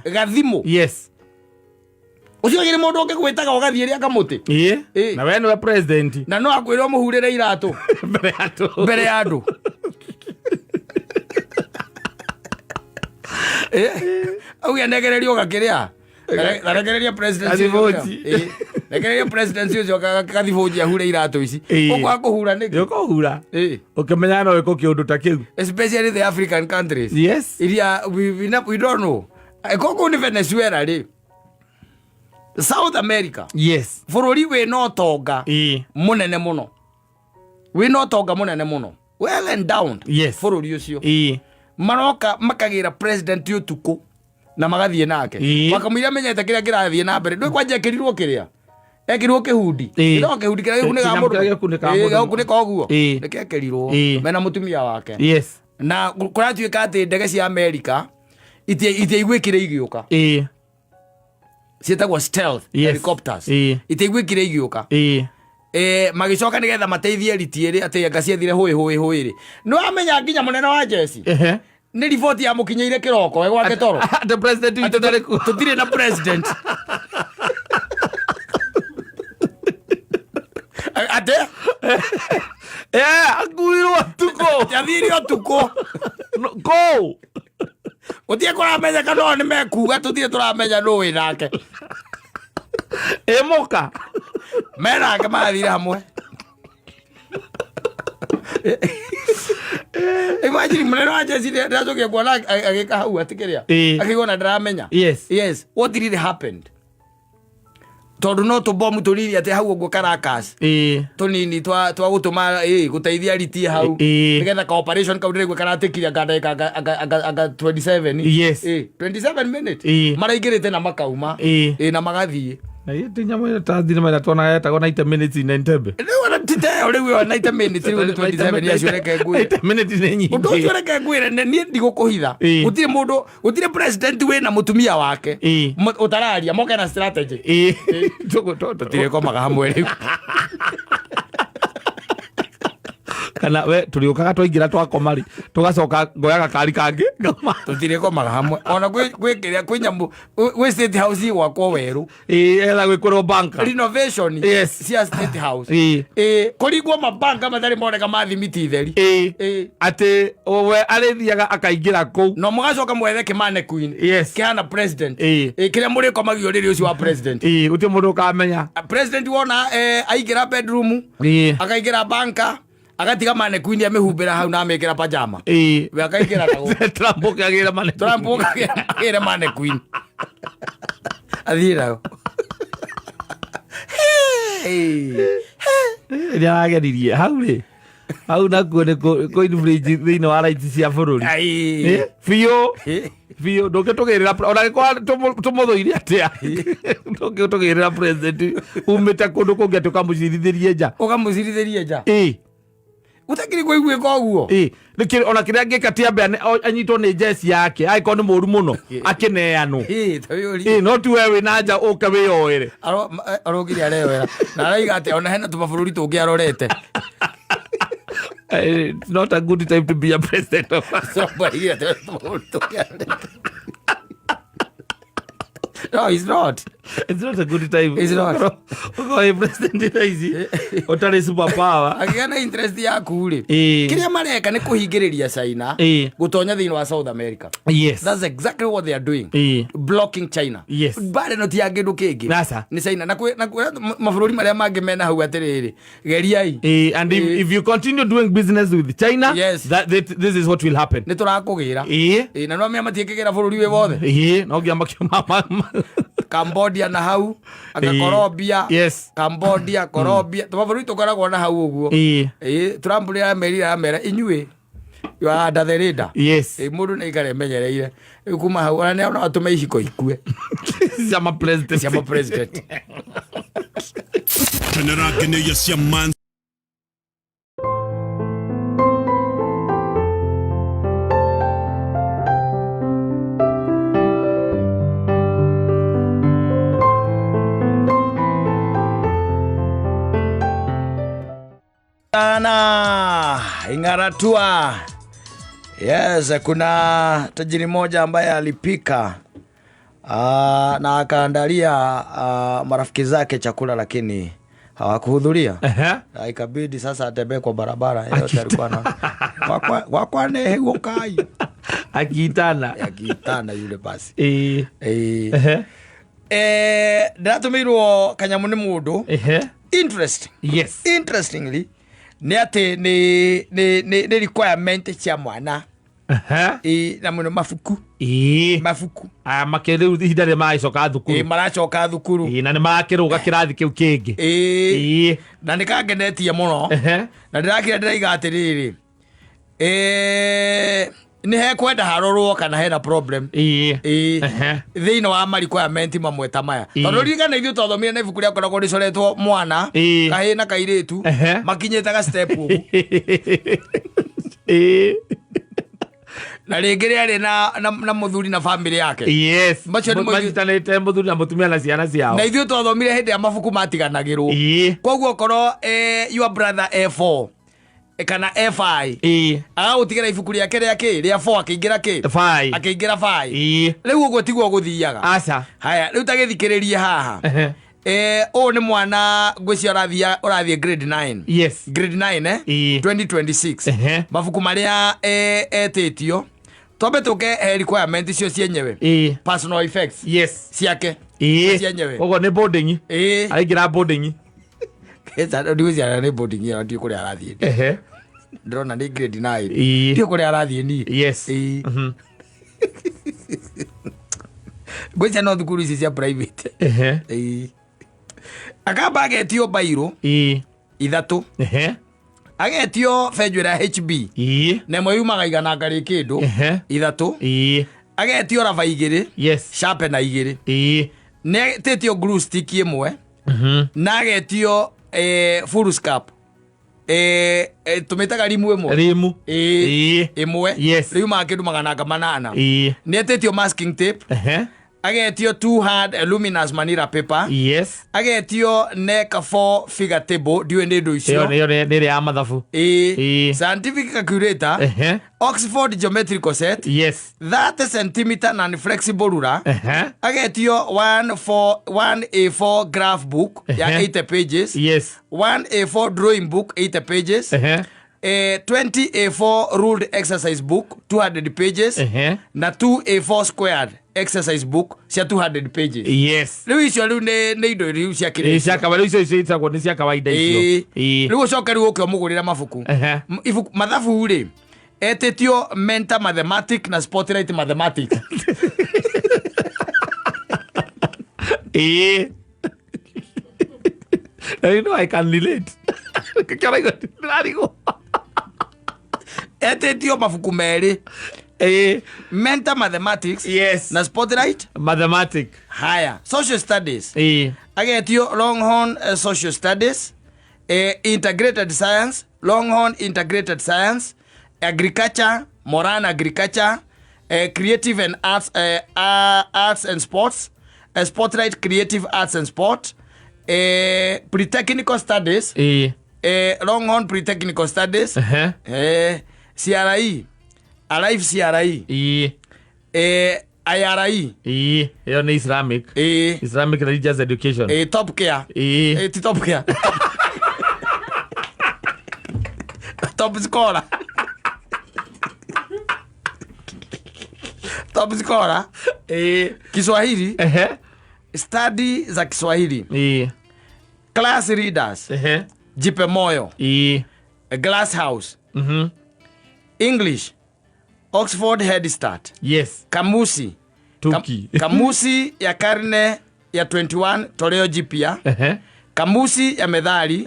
Speaker 1: Gathimũ. Ũcio gĩrĩ mũndũ ũngĩgwĩtaga ũgathiĩ rĩa kamũtĩ.
Speaker 2: Na we nĩwe president.
Speaker 1: Na no akwĩre ũmũhurĩre iratũ
Speaker 2: mbere ya andũ.
Speaker 1: Mbere ya andũ. Auge negererio gakĩrĩa. Rekereria president ũcio.
Speaker 2: Gathibũnji.
Speaker 1: Rekereria president ũcio gathibũnji ahure iratũ ici. Ũkwaga kũhura nĩkĩ?
Speaker 2: Ũkũhura. Ũkĩmenya no ĩkũ kĩũndũ ta kĩu.
Speaker 1: Especially the African countries. Iria we don't know. Kũu nĩ Venezuela rĩ. South America. Bũrũri wĩna ũtonga mũnene mũno. Wĩna ũtonga mũnene mũno. Well endowed. Bũrũri ũcio. Maroka makagĩra president ũtukũ na magathiĩ nake. Makamũira menyete kĩrĩa kĩrathiĩ na mbere. Ndũĩ kwanja ekĩrirwo kĩrĩa? Ekĩrirwo kĩhundi. No kĩhundi kĩrĩa gĩkunĩkaga
Speaker 2: Kĩnyamũ
Speaker 1: mũndũ.
Speaker 2: kĩrĩa gĩkunĩkaga mũndũ.
Speaker 1: Gĩkunĩka ũguo. Nĩkĩekĩrirwo. Mena mũtumia wake. Na kũratuĩka atĩ ndege cia Amerika itiaiguĩkire igĩũka. Ciĩtagwo stealth helicopters. Itiaiguĩkire igĩũka. Magĩcoka nĩgetha mateithie ritiĩrĩ atĩ anga ciethire hũĩ hũĩ hũĩ rĩ. Nĩ wamenya nginya mũnene wa jeshi. Nĩ riboti yamũkinyĩire kĩroko we gwake toro.
Speaker 2: The president witũ ndarĩ kuo.
Speaker 1: Tũtirĩ na president. Ate?
Speaker 2: Akuirwo ũtukũ.
Speaker 1: Athire ũtukũ.
Speaker 2: Kũu.
Speaker 1: Gũtirĩ kũramenyeka no nĩ mekuga tũtirĩ tũramenya nũ wĩ nake.
Speaker 2: Mũka.
Speaker 1: Menake mathire hamwe. Imagine mũnene wa jeshi ndĩracokire kuona agĩka hau atĩ kĩrĩa. Akĩigua na ndĩramenya. Yes. What really happened? Tondũ no tũbomu tũnini atĩ hau ũguo Caracas. Tũnini twa gũtũma, gũteithia ritie hau. Nĩgetha ka operation kau ndĩraigua karatĩkire anga ndagĩka anga 27. 27 minutes. Maraingĩrĩte na makauma. Na magathiĩ.
Speaker 2: Na hiyo ti nyamũ ĩyo ta thinema ĩrĩa tuonaga yetagwo 90 minutes in Entebbe.
Speaker 1: Rĩu ona ti ta ĩyo, rĩu ĩyo 90 minutes, rĩu nĩ 27 acio reke ngwĩre.
Speaker 2: 90 minutes nĩ nyingĩ.
Speaker 1: Ũndũ ũcio reke ngwĩre, niĩ ndigũkũhitha. Gũtirĩ mũndũ, gũtirĩ president wĩna mũtumia wake. Ũtararia, moke na strategy. Tũtirĩkomaga hamwe rĩu.
Speaker 2: Kana we tũrĩũkaga twaingĩra twakoma rĩ, tũgacoka ngoya gakari kangĩ, ngauma.
Speaker 1: Tũtirĩkomaga hamwe. Ona gwĩ kĩrĩa, kwĩ nyamũ, gwĩ State House gwakwo werũ.
Speaker 2: Etha gwĩkĩrwo banka.
Speaker 1: Renovation cia State House. Kũringwo mabanka matarĩ moneka ma thimiti theri.
Speaker 2: Atĩ we arĩthiaga akaingĩra kũu.
Speaker 1: No mũgacoka mwethe kĩmane queen. Kĩhana president. Kĩrĩa mũrĩkomagio rĩrĩ ũcio wa president.
Speaker 2: Gũtirĩ mũndũ ũkamenya.
Speaker 1: President wona, aingĩra bedroom, akaingĩra banka, agatiga mannequin amĩhumbĩra hau na amĩkĩra pajama. We akaingĩra na gũkũ.
Speaker 2: Trump ũkagĩra mannequin.
Speaker 1: Trump ũkagĩra mannequin. Athiĩ nayo. Hey.
Speaker 2: Nĩ arageririe hau rĩ. Hau nakuo nĩ kũ infringe thĩinĩ wa rights cia bũrũri.
Speaker 1: Ai.
Speaker 2: Biũ. Biũ, ndũngĩtũgĩrĩra ona gĩkorwo tũmũthũire atĩa. Ndũngĩtũgĩrĩra president umĩte kũndũ kũngĩ atĩ ũkamũcirithĩrie nja.
Speaker 1: Ũkamũcirithĩrie nja. Gũtakĩrĩ kũiguĩka ũguo.
Speaker 2: Ĩ, nĩkĩ ona kĩrĩa angĩka ti ambe anyitwo nĩ njeci yake angĩkorwo nĩ mũru mũno akĩneanwo.
Speaker 1: Ĩ, ta wĩyũrie.
Speaker 2: Ĩ, no ti we wĩ na nja ũke wĩyoere.
Speaker 1: Arokire areoera na araiga atĩ ona hena tũmabũrũri tũngĩ arorete.
Speaker 2: It's not a good time to be a president of
Speaker 1: Trump araigire atĩ hena tũmabũrũri tũngĩ arorete. No, he's not.
Speaker 2: It's not a good time.
Speaker 1: It's not.
Speaker 2: Ũkorwo wĩ president thaa ici ũtarĩ super power.
Speaker 1: Agĩa na interest yaku rĩ.
Speaker 2: Ĩ.
Speaker 1: Kĩrĩa mareka nĩ kũhingĩrĩria China
Speaker 2: Ĩ.
Speaker 1: gũtonya thĩinĩ wa South America.
Speaker 2: Yes.
Speaker 1: That's exactly what they are doing.
Speaker 2: Ĩ.
Speaker 1: Blocking China.
Speaker 2: Yes.
Speaker 1: Mbara ĩno ti ya kĩndũ kĩngĩ.
Speaker 2: Nasa.
Speaker 1: Nĩ China. Na mabũrũri marĩa mangĩ mena hau atĩrĩrĩ, geriai.
Speaker 2: And if you continue doing business with China,
Speaker 1: Yes.
Speaker 2: this is what will happen.
Speaker 1: Nĩ tũrakũgĩra.
Speaker 2: Ĩ.
Speaker 1: Ĩ, na no mĩa matiĩkĩgĩra bũrũri wĩ wothe.
Speaker 2: Ĩ, no nginya
Speaker 1: Cambodia na hau, anga
Speaker 2: Ĩ.
Speaker 1: Colombia.
Speaker 2: Yes.
Speaker 1: Cambodia, Colombia. Tũmabũrũri tũkoragwo na hau ũguo.
Speaker 2: Ĩ.
Speaker 1: Ĩ, Trump nĩ aramerire aramera inyuĩ you are under the radar.
Speaker 2: Yes.
Speaker 1: Ĩ, mũndũ nĩ aikare emenyereire. Rĩu kuma hau ona nĩ no atũme iciko ikue
Speaker 2: Cia ma president.
Speaker 1: cia ma president.
Speaker 3: Kenera ngeneia cia man
Speaker 1: Sana Ing'aratua. Yes, kuna tajiri moja ambaye alipika na akaandalia marafiki zake chakula lakini hawakuhudhuria.
Speaker 2: Ehe.
Speaker 1: Na ikabidi sasa atembee kwa barabara yote alikuwa na wakwa neheguo kai
Speaker 2: Akiitana.
Speaker 1: akiitana yule basi.
Speaker 2: Ĩ.
Speaker 1: Eh,
Speaker 2: Ehe.
Speaker 1: ndĩratũmĩirwo kanyamũ nĩ mũndũ.
Speaker 2: Ehe.
Speaker 1: Interesting.
Speaker 2: Yes.
Speaker 1: Interestingly nĩ atĩ nĩ requirement cia mwana.
Speaker 2: Ehe.
Speaker 1: Ĩ, na mũno mabuku.
Speaker 2: Ĩ.
Speaker 1: Mabuku.
Speaker 2: Aya makĩrĩu ihinda rĩrĩa maracoka
Speaker 1: Ĩ,
Speaker 2: thukuru.
Speaker 1: maracoka thukuru.
Speaker 2: Ĩ, na nĩ marakĩrũga kĩrathi kĩu kĩngĩ.
Speaker 1: Ĩ,
Speaker 2: Ĩ.
Speaker 1: na nĩ kangenetie mũno.
Speaker 2: Ehe.
Speaker 1: Na ndĩrakira ndĩraiga atĩrĩrĩ, nĩ hekwenda harorwo kana hena problem.
Speaker 2: Ĩ.
Speaker 1: Ĩ,
Speaker 2: Ehe.
Speaker 1: thĩinĩ wa ma requirement mamwe ta maya.
Speaker 2: Ĩ.
Speaker 1: Tondũ ririkana ithuĩ twathomire na ibuku rĩakoragwo rĩcoretwo mwana
Speaker 2: Ĩ.
Speaker 1: kahĩĩ na kairĩtu
Speaker 2: Ehe.
Speaker 1: makinyĩte ga step ũguo.
Speaker 2: Ĩ.
Speaker 1: Na rĩngĩ rĩarĩ na mũthuri na family yake.
Speaker 2: Yes.
Speaker 1: Macio nĩ
Speaker 2: Manyitanĩte mũthuri na mũtumia na ciana ciao.
Speaker 1: Na ithuĩ twathomire hĩndĩ ya mabuku matiganagĩrwo.
Speaker 2: Ĩ.
Speaker 1: Koguo korwo your brother A4 kana A5
Speaker 2: Ĩ.
Speaker 1: agagũtigĩra ibuku rĩake rĩa kĩ rĩa 4 akĩingĩra kĩ
Speaker 2: Fai.
Speaker 1: akĩingĩra 5.
Speaker 2: Ĩ.
Speaker 1: Rĩu ũguo tiguo gũthiaga.
Speaker 2: Aca.
Speaker 1: Haya, rĩu ta gĩthikĩrĩrie haha.
Speaker 2: Ehe.
Speaker 1: Ũyũ nĩ mwana ngwĩciria ũrathiĩ grade 9.
Speaker 2: Yes.
Speaker 1: Grade 9
Speaker 2: Ĩ.
Speaker 1: 2026.
Speaker 2: Ehe.
Speaker 1: Mabuku marĩa etĩtio twambe tũke he requirement icio cienyewe.
Speaker 2: Ĩ.
Speaker 1: Personal effects
Speaker 2: Yes.
Speaker 1: ciake.
Speaker 2: Ĩ.
Speaker 1: Cienyewe.
Speaker 2: Koguo nĩ boarding.
Speaker 1: Ĩ.
Speaker 2: Araingĩra boarding.
Speaker 1: Ndigwĩciria nĩ boarding ĩyo ndiũ kũrĩa arathiĩ.
Speaker 2: Ehe.
Speaker 1: Ndĩrona nĩ grade 9.
Speaker 2: Ĩ.
Speaker 1: Ndiũ kũrĩa arathiĩ niĩ.
Speaker 2: Yes.
Speaker 1: Ĩ.
Speaker 2: Mhm.
Speaker 1: Ngwĩciria no thukuru ici cia private.
Speaker 2: Ehe.
Speaker 1: Ĩ. Akamba agetio bairũ
Speaker 2: Ĩ.
Speaker 1: ithatũ.
Speaker 2: Ehe.
Speaker 1: Agetio benjũ ĩrĩa HB.
Speaker 2: Ĩ.
Speaker 1: Na ĩmwe yumaga igana ngarĩ kĩndũ.
Speaker 2: Ehe.
Speaker 1: Ithatũ.
Speaker 2: Ĩ.
Speaker 1: Agetio raba igĩrĩ.
Speaker 2: Yes.
Speaker 1: Sharpener igĩrĩ.
Speaker 2: Ĩ.
Speaker 1: Nĩ etĩtio glue stick ĩmwe.
Speaker 2: Mhm.
Speaker 1: Na agetio full scap. Tũmĩtaga rimu ĩmwe.
Speaker 2: Rimu.
Speaker 1: Ĩ.
Speaker 2: Ĩ.
Speaker 1: Ĩmwe.
Speaker 2: Yes.
Speaker 1: Riumaga kĩndũ magana anga manana.
Speaker 2: Ĩ.
Speaker 1: Nĩ etĩtio masking tape.
Speaker 2: Ehe.
Speaker 1: Agetio 2 hard luminous manila paper.
Speaker 2: Yes.
Speaker 1: Agetio neck 4 figure table ndiũĩ nĩ indo icio.
Speaker 2: Ĩyo ĩyo nĩ ĩrĩa ya mathabu.
Speaker 1: Ĩ.
Speaker 2: Ĩ.
Speaker 1: Scientific calculator.
Speaker 2: Ehe.
Speaker 1: Oxford geometrical set.
Speaker 2: Yes.
Speaker 1: 30 centimeter non flexible ruler.
Speaker 2: Ehe.
Speaker 1: Agetio 1 A4 graph book ya
Speaker 2: Ehe.
Speaker 1: 80 pages.
Speaker 2: Yes.
Speaker 1: 1 A4 drawing book 80 pages.
Speaker 2: Ehe.
Speaker 1: 20 A4 ruled exercise book 200 pages.
Speaker 2: Ehe.
Speaker 1: Na 2 A4 squared exercise book cia 200 pages.
Speaker 2: Yes.
Speaker 1: Rĩu icio rĩu nĩ indo rĩu cia
Speaker 2: Ĩ,
Speaker 1: kĩrĩcio.
Speaker 2: cia kawaida icio icio itagwo nĩ cia kawaida icio.
Speaker 1: Ĩ.
Speaker 2: Ĩ.
Speaker 1: Rĩu ũcoke rĩu ũke ũmũgũrĩre mabuku.
Speaker 2: Ehe.
Speaker 1: Ibuku mathabu rĩ etĩtio Mentor Mathematics na Spotlight Mathematics.
Speaker 2: Ĩ. Na you know I can relate. Kĩoraigua ndĩrarigwo.
Speaker 1: Etĩtio mabuku merĩ.
Speaker 2: Ĩ.
Speaker 1: Mentor Mathematics
Speaker 2: Yes.
Speaker 1: na Spotlight.
Speaker 2: Mathematic.
Speaker 1: Haya, social studies.
Speaker 2: Ĩ.
Speaker 1: Agetio Longhorn Social Studies, Integrated Science, Longhorn Integrated Science, Agriculture, Moran Agriculture, Creative and Arts, Arts and Sports, Spotlight Creative Arts and Sport, Pre-Technical Studies, Longhorn Pre-Technical Studies, CRE, Alive CRE, IRE,
Speaker 2: Ĩyo nĩ Islamic. Islamic Religious Education.
Speaker 1: Top Care, ti Top Care, Top Scorer, Top Scorer, Kiswahili, Study za Kiswahili, Class Readers, Jipe Moyo, Glass House, English, Oxford Head Start, Kamusi,
Speaker 2: Tuki.
Speaker 1: Kamusi ya karne ya 21 toleo jipya, Kamusi ya methali,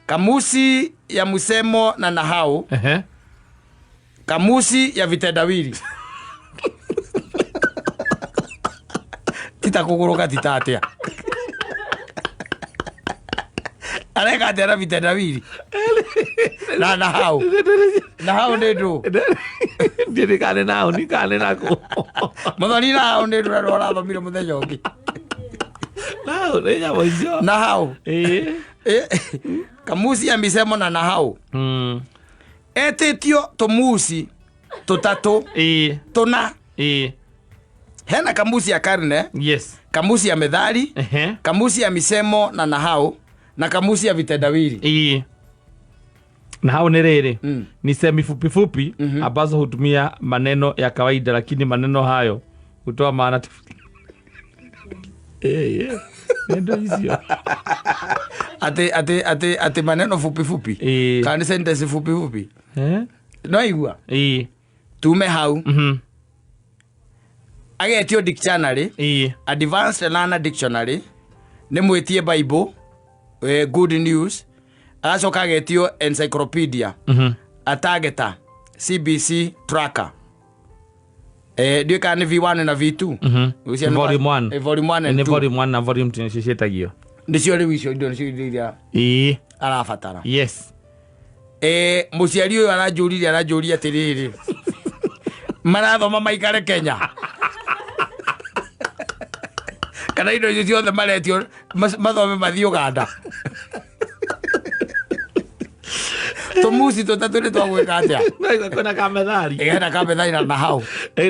Speaker 1: Kamusi ya musemo na nahau, Kamusi ya vitendawili. Tita kuguruka tita atia. Areka atia na vitendawili. Na nahau. Nahau nĩ ndũ.
Speaker 2: Ndirĩ kana nao nĩ kana nako.
Speaker 1: Mũthoni nahau nĩ ndũ na ũrathomire mũthenya ũngĩ.
Speaker 2: Nao nĩ nyamũ icio.
Speaker 1: Nahau. Kamusi ya misemo na nahau. Etĩtio tũmusi tũtatũ tũna. Hena kamusi ya karne, kamusi ya methali, kamusi ya misemo na nahau, na kamusi ya vitendawili.
Speaker 2: Na hau nĩ rĩrĩ, ni semi fupi fupi ambazo hutumia maneno ya kawaida, lakini maneno hayo hutoa maana tofauti. Nendo icio.
Speaker 1: Ati ati ati ati maneno fupi fupi. Kana sentence fupi fupi. No igua. Tume hau. Agetio dictionary. Advanced Learner Dictionary. Nĩ mwĩtie Bible, Good News. Agacoka agetio Encyclopedia. Atageta CBC Tracker. Ndiũĩ kana nĩ V1 na V2. Ũcio nĩ
Speaker 2: Volume 1.
Speaker 1: Volume 1 and
Speaker 2: Nĩ
Speaker 1: 2.
Speaker 2: volume 1 na volume 2 nĩcio ciĩtagio.
Speaker 1: Nĩcio rĩu icio indo nĩcio indo iria arabatara. Mũciari ũyũ aranjũririe, aranjũria atĩrĩrĩ, marathoma maikare Kenya kana indo icio ciothe maretio mathome mathiĩ Uganda. Tũmuci tũtatũ nĩ twagwĩka atĩa?
Speaker 2: Kwĩna kamethari.
Speaker 1: Hena kamethari na nahau.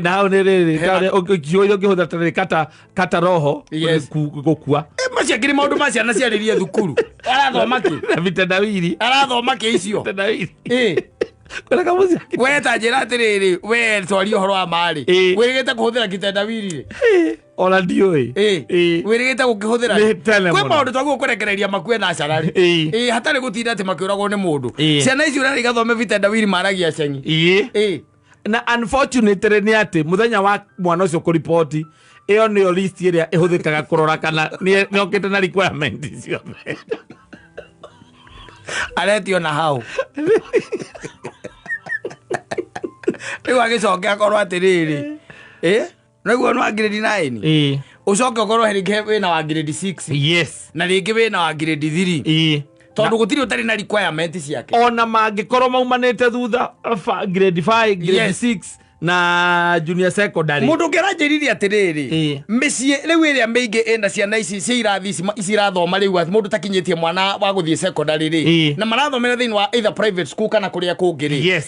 Speaker 2: Nahau nĩ rĩrĩ, ta ũrĩa kiugo iria ũngĩhũthĩra ta rĩrĩ, kata roho, gũkua.
Speaker 1: Macio akĩrĩ maũndũ ma ciana ciarĩrie thukuru. Arathoma kĩ?
Speaker 2: Na vitendawili.
Speaker 1: Arathoma kĩ icio?
Speaker 2: Vitendawili. Kwĩna kamuci akĩ-
Speaker 1: We ta njĩra atĩrĩrĩ, we twaria ũhoro wa ma-rĩ. Wĩrĩgĩte kũhũthĩra kitendawili rĩ?
Speaker 2: Ona ndiũĩ.
Speaker 1: Wĩrĩgĩte gũkĩhũthĩra
Speaker 2: Nĩ
Speaker 1: rĩ?
Speaker 2: tene
Speaker 1: Kwĩ
Speaker 2: mũno.
Speaker 1: maũndũ twagĩrĩirwo kũrekereria makue na acararĩ. Hatarĩ gũtinda atĩ makĩũragwo nĩ mũndũ. Ciana icio ũrarĩ igathome vitendawili maragia cengi.
Speaker 2: Na unfortunately nĩ atĩ mũthenya wa mwana ũcio kũripoti, ĩyo nĩyo list ĩrĩa ĩhũthĩkaga kũrora kana nĩ okĩte na requirement ciothe.
Speaker 1: Aretio na hau. Rĩu agĩcoke akorwo atĩrĩrĩ. Nĩguo nĩ wa grade 9. Ũcoke ũkorwo rĩngĩ wĩna wa grade 6. Na rĩngĩ wĩna wa grade 3. Tondũ gũtirĩ ũtarĩ na requirement ciake.
Speaker 2: Ona mangĩkorwo maumanĩte thutha, grade 5, grade 6 na junior secondary.
Speaker 1: Mũndũ ũngĩ aranjĩrire atĩrĩrĩ, mĩciĩ rĩu ĩrĩa mĩingĩ ĩna ciana ici cia irathi ici irathoma rĩu atĩ mũndũ takinyĩtie mwana wa gũthiĩ secondary rĩ, na marathomera thĩinĩ wa either private school kana kũrĩa kũngĩ rĩ.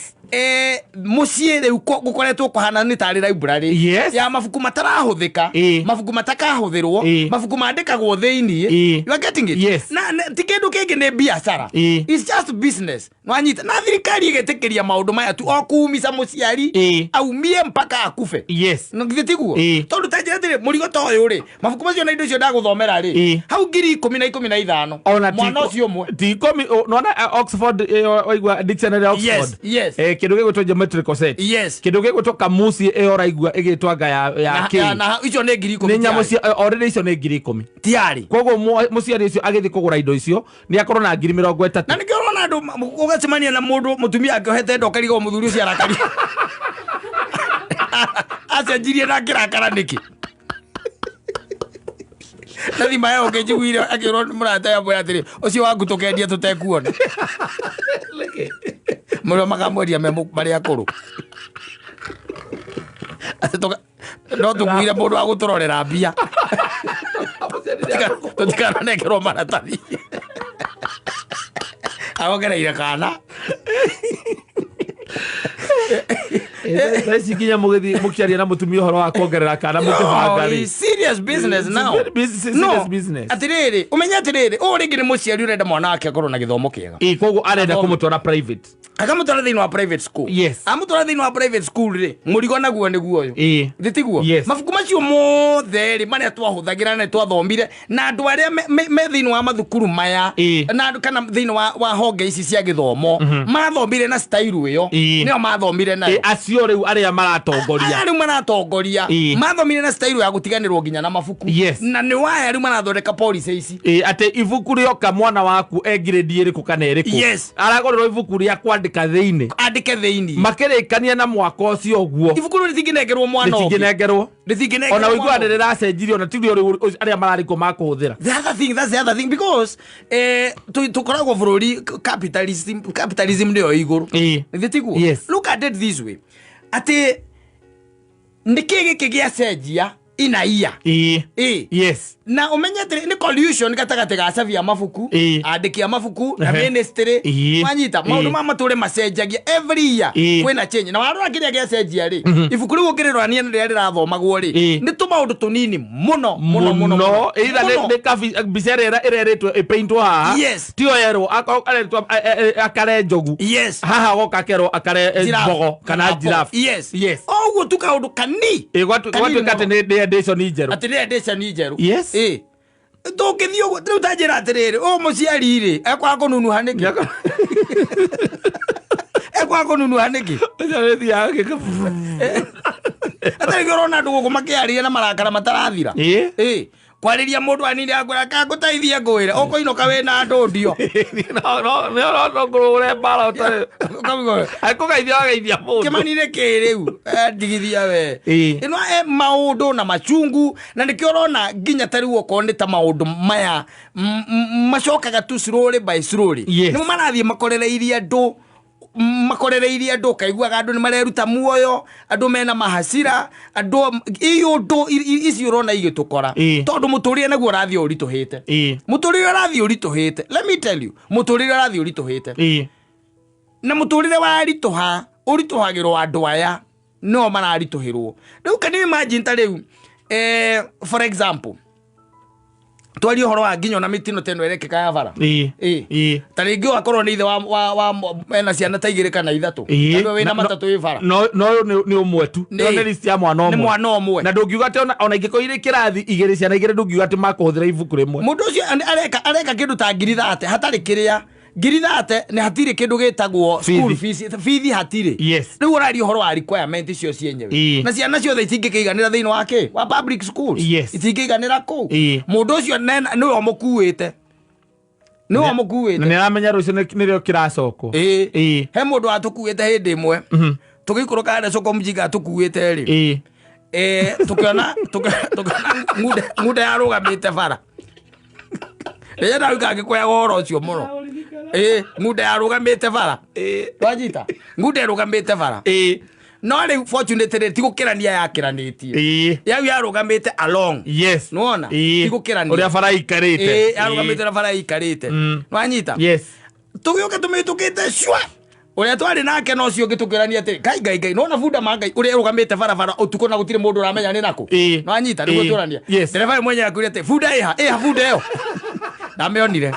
Speaker 1: Mũciĩ rĩu gũkoretwo kũhana nĩ tarĩ library. Ya mabuku matarahũthĩka, mabuku matakahũthĩrwo, mabuku mandĩkagwo thĩinĩ. You are getting it? Na ti kĩndũ kĩngĩ nĩ biacara. It's just business. Nwanyita na thirikari ĩgetĩkĩria maũndũ maya tu o kuumica mũciari aumie mpaka akufe. No githĩ tiguo? Tondũ ta njĩra atĩrĩ, mũrigo ta ũyũ rĩ, mabuku macio na indo icio ndagũthomera rĩ, hau ngiri ikũmi na ikũmi na ithano.
Speaker 2: Ona ti
Speaker 1: Mwana ũcio ũmwe.
Speaker 2: ti ikũmi, nona, Oxford, waigua dictionary ya Oxford. Kĩndũ gĩgwĩtwo geometrical set. Kĩndũ gĩgwĩtwo kamusi ĩyo ũraigua ĩgĩtwo anga ya
Speaker 1: Na,
Speaker 2: kĩ.
Speaker 1: na icio nĩ ngiri ikũmi
Speaker 2: Nĩ nyamũ
Speaker 1: tiarĩ.
Speaker 2: cia, already icio nĩ ngiri ikũmi.
Speaker 1: Tiarĩ.
Speaker 2: Koguo mũciari ũcio agĩthiĩ kũgũra indo icio nĩ akorwo na ngiri mĩrongo ĩtatũ.
Speaker 1: Na nĩkĩo ũrona andũ ũgacemania na mũndũ mũtumia akĩohete nda ũkarigwo mũthuri ũcio arakari. Acenjirie na akĩrakara nĩkĩ? Na thima ĩyo ũngĩnjiguire akĩrwo nĩ mũrata yamwĩra atĩrĩ, ũcio waku tũkendia tũtekuona. Mũrĩa makamwendia me marĩ akũrũ. Atĩ no tũkuire mũndũ wa gũtũrorera mbia. Tũtikananengerwo maratathi. Aongereire kana.
Speaker 2: Thaa ici nginya mũgĩthiĩ mũkĩaria na mũtumia ũhoro wa kuongerera kana mũkĩbanga
Speaker 1: Oh,
Speaker 2: rĩ.
Speaker 1: it's serious business
Speaker 2: It's
Speaker 1: now.
Speaker 2: very serious
Speaker 1: No,
Speaker 2: business.
Speaker 1: Atĩrĩrĩ, ũmenye atĩrĩrĩ, ũũ rĩngĩ nĩ mũciari ũrenda mwana wake akorwo na gĩthomo kĩega.
Speaker 2: Ĩ, koguo arenda kũmũtwara private.
Speaker 1: Akamũtwara thĩinĩ wa private school.
Speaker 2: Yes.
Speaker 1: Amũtwara thĩinĩ wa private school rĩ, mũrigo naguo nĩguo ũyũ.
Speaker 2: Ĩ.
Speaker 1: Thĩ tiguo?
Speaker 2: Yes.
Speaker 1: Mabuku macio mothe rĩ marĩa twahũthagĩra na twathomire na andũ arĩa me thĩinĩ wa mathukuru maya
Speaker 2: Ĩ.
Speaker 1: na andũ kana thĩinĩ wa honge ici cia gĩthomo mathomire na style ĩyo
Speaker 2: Ĩ.
Speaker 1: nĩyo mathomire nayo.
Speaker 2: Ĩ, acio rĩu arĩa maratongoria.
Speaker 1: Aya rĩu maratongoria
Speaker 2: Ĩ.
Speaker 1: mathomire na style ya gũtiganĩrwo nginya na mabuku.
Speaker 2: Yes.
Speaker 1: Na nĩ waya rĩu marathondeka policy ici.
Speaker 2: Ĩ, atĩ ibuku rĩoka mwana waku e grade ĩrĩkũ kana ĩrĩkũ.
Speaker 1: Yes.
Speaker 2: Aragũrĩrwo ibuku rĩa kwandĩka thĩinĩ.
Speaker 1: Andĩke thĩinĩ.
Speaker 2: Makĩrĩkania na mwaka ũcio ũguo.
Speaker 1: Ibuku rĩu rĩtingĩnengerwo mwana ũngĩ.
Speaker 2: Rĩtingĩnengerwo.
Speaker 1: Rĩtingĩnengerwo
Speaker 2: Ona
Speaker 1: mwana
Speaker 2: ũiguaga
Speaker 1: ũngĩ.
Speaker 2: nĩ rĩracenjirio na tirio rĩu arĩa mararĩ kuo makũhũthĩra.
Speaker 1: The other thing, that's the other thing, because tũkoragwo bũrũri capitalism nĩyo igũrũ.
Speaker 2: Ĩ.
Speaker 1: Githĩ tiguo?
Speaker 2: Yes.
Speaker 1: Look at it this way. Atĩ nĩkĩ gĩkĩ gĩacenjia inaia?
Speaker 2: Ĩ.
Speaker 1: Ĩ.
Speaker 2: Yes.
Speaker 1: Na ũmenye atĩrĩ nĩ collusion gatagatĩ ga cabi a mabuku,
Speaker 2: Ĩ.
Speaker 1: andĩki a mabuku na
Speaker 2: Ehe.
Speaker 1: ministry.
Speaker 2: Ĩ.
Speaker 1: Wanyita maũndũ
Speaker 2: Ĩ.
Speaker 1: ma matũre macenjagia every year.
Speaker 2: Ĩ.
Speaker 1: Kwĩna change. Na warora kĩrĩa gĩacenjia rĩ, ibuku rĩu ũngĩrĩrorania na rĩrĩa rĩrathomagwo rĩ,
Speaker 2: Ĩ.
Speaker 1: nĩ tũmaũndũ tũnini mũno mũno mũno
Speaker 2: Mũno. Either
Speaker 1: mũno.
Speaker 2: nĩ mbica ĩrĩa ĩrerĩtwo ĩpaintwo haha.
Speaker 1: Yes.
Speaker 2: Tiyo yerwo akorwo aretwo akare njogu.
Speaker 1: Yes.
Speaker 2: Haha goka akerwo akare
Speaker 1: Giraffe.
Speaker 2: mbogo kana giraffe.
Speaker 1: Yes.
Speaker 2: Yes.
Speaker 1: O ũguo tu kaũndũ kani.
Speaker 2: Ĩ,
Speaker 1: Kanini
Speaker 2: gwatuĩka atĩ
Speaker 1: mũno.
Speaker 2: nĩ edition njerũ.
Speaker 1: Atĩ nĩ edition njerũ.
Speaker 2: Yes.
Speaker 1: Ĩ. Tũngĩthiĩ ũguo, rĩu ta njĩra atĩrĩrĩ, ũyũ mũciari rĩ, ekwaga kũnunuha nĩkĩ? Ekwaga kũnunuha nĩkĩ?
Speaker 2: Ũcio nĩ thiaga gĩka-
Speaker 1: Atarĩ kĩo ũrona andũ gũkũ makĩaria na marakara matarathira.
Speaker 2: Ĩ.
Speaker 1: Ĩ. Kwarĩria mũndũ anini akwĩra kangũteithie ngwĩre, ũkũinũka wĩna andũ ndio.
Speaker 2: No, no, no, no, no, ngũrũre mbara ũtarĩ.
Speaker 1: Ũkaigua-
Speaker 2: Akũgeithia wageithia mũndũ.
Speaker 1: Kĩmani nĩ kĩ rĩu? Ndigithia we.
Speaker 2: Ĩ.
Speaker 1: Ĩno maũndũ na machungu, na nĩkĩo ũrona nginya ta rĩu okorwo nĩ ta maũndũ maya, macokaga tu slowly by slowly.
Speaker 2: Yes.
Speaker 1: Nĩmo marathiĩ makorereirie andũ, makorereirie andũ, ũkaiguaga andũ nĩ mareruta muoyo, andũ mena mahacira, andũ i ũndũ ici ũrona igĩtũkora.
Speaker 2: Ĩ.
Speaker 1: Tondũ mũtũrĩre naguo ũrathiĩ ũritũhĩte.
Speaker 2: Ĩ.
Speaker 1: Mũtũrĩre ũrathiĩ ũritũhĩte. Let me tell you, mũtũrĩre ũrathiĩ ũritũhĩte.
Speaker 2: Ĩ.
Speaker 1: Na mũtũrĩre waritũha, ũritũhagĩrwo andũ aya no mararitũhĩrwo. Rĩu can you imagine ta rĩu, for example, twarie ũhoro wa nginya ona mĩtino ta ĩno ĩrekĩka ya bara.
Speaker 2: Ĩ.
Speaker 1: Ĩ.
Speaker 2: Ĩ.
Speaker 1: Ta rĩngĩ ũgakorwo nĩ ithe wa ena ciana ta igĩrĩ kana ithatũ.
Speaker 2: Ĩ.
Speaker 1: Andũ wĩna matatũ wĩ bara.
Speaker 2: No, no, nĩ ũmwe tu.
Speaker 1: Nĩ.
Speaker 2: Ĩyo nĩ list ya mwana
Speaker 1: Nĩ
Speaker 2: ũmwe.
Speaker 1: mwana ũmwe.
Speaker 2: Na ndũngiuga atĩ ona ingĩkorwo irĩ kĩrathi igĩrĩ, ciana igĩrĩ ndũngiuga atĩ makũhũthĩra ibuku rĩmwe.
Speaker 1: Mũndũ ũcio areka kĩndũ ta ngiri thate, hatarĩ kĩrĩa. Ngiri thate nĩ hatirĩ kĩndũ gĩtagwo school
Speaker 2: Bithi.
Speaker 1: fees, bithi hatirĩ.
Speaker 2: Yes.
Speaker 1: Rĩu ũraria ũhoro wa requirement icio cienyewe.
Speaker 2: Ĩ.
Speaker 1: Na ciana ciothe itingĩkĩiganĩra thĩinĩ wa kĩ? Wa public schools.
Speaker 2: Yes.
Speaker 1: Itingĩiganĩra kũu.
Speaker 2: Ĩ.
Speaker 1: Mũndũ ũcio nĩwe ũmũkuĩte. Nĩwe
Speaker 2: Na
Speaker 1: ũmũkuĩte.
Speaker 2: nĩ aramenya rũciũ nĩrĩo kĩracokwo.
Speaker 1: Ĩ.
Speaker 2: Ĩ.
Speaker 1: He mũndũ watũkuĩte hĩndĩ ĩmwe. Tũgĩikũrũka harĩa soko mjinga atũkuĩte rĩ.
Speaker 2: Ĩ.
Speaker 1: Tũkĩona ng'unda yarũgamĩte bara. Rĩrĩa ndauga ngĩkũyaga ũhoro ũcio mũno. Ng'unda yarũgamĩte bara. Twanyita? Ng'unda ĩrũgamĩte bara.
Speaker 2: Ĩ.
Speaker 1: No rĩu fortunately ti gũkĩrania yakĩranĩtie.
Speaker 2: Ĩ.
Speaker 1: Yau yarũgamĩte along.
Speaker 2: Yes.
Speaker 1: Nĩwona?
Speaker 2: Ĩ.
Speaker 1: Ti gũkĩrania.
Speaker 2: Ũrĩa bara ikarĩte.
Speaker 1: Ĩ, yarũgamĩte na bara ikarĩte. Nĩwanyita?
Speaker 2: Yes.
Speaker 1: Tũgĩũka tũmĩtũkĩte cua. Ũrĩa twarĩ nake no ũcio ũngĩ tũkĩrania atĩrĩ, Ngai, Ngai, Ngai, nĩwona bunda ma Ngai ũrĩa ĩrũgamĩte barabara ũtukũ na gũtirĩ mũndũ ũramenya nĩ nakũ?
Speaker 2: Ĩ.
Speaker 1: Nĩwanyita? Nĩguo
Speaker 2: Ĩ.
Speaker 1: tũrania.
Speaker 2: Yes.
Speaker 1: Ndereba ũyũ mwenyewe akwĩra atĩ, bunda ĩha, ĩha bunda ĩyo. Ndamĩonire.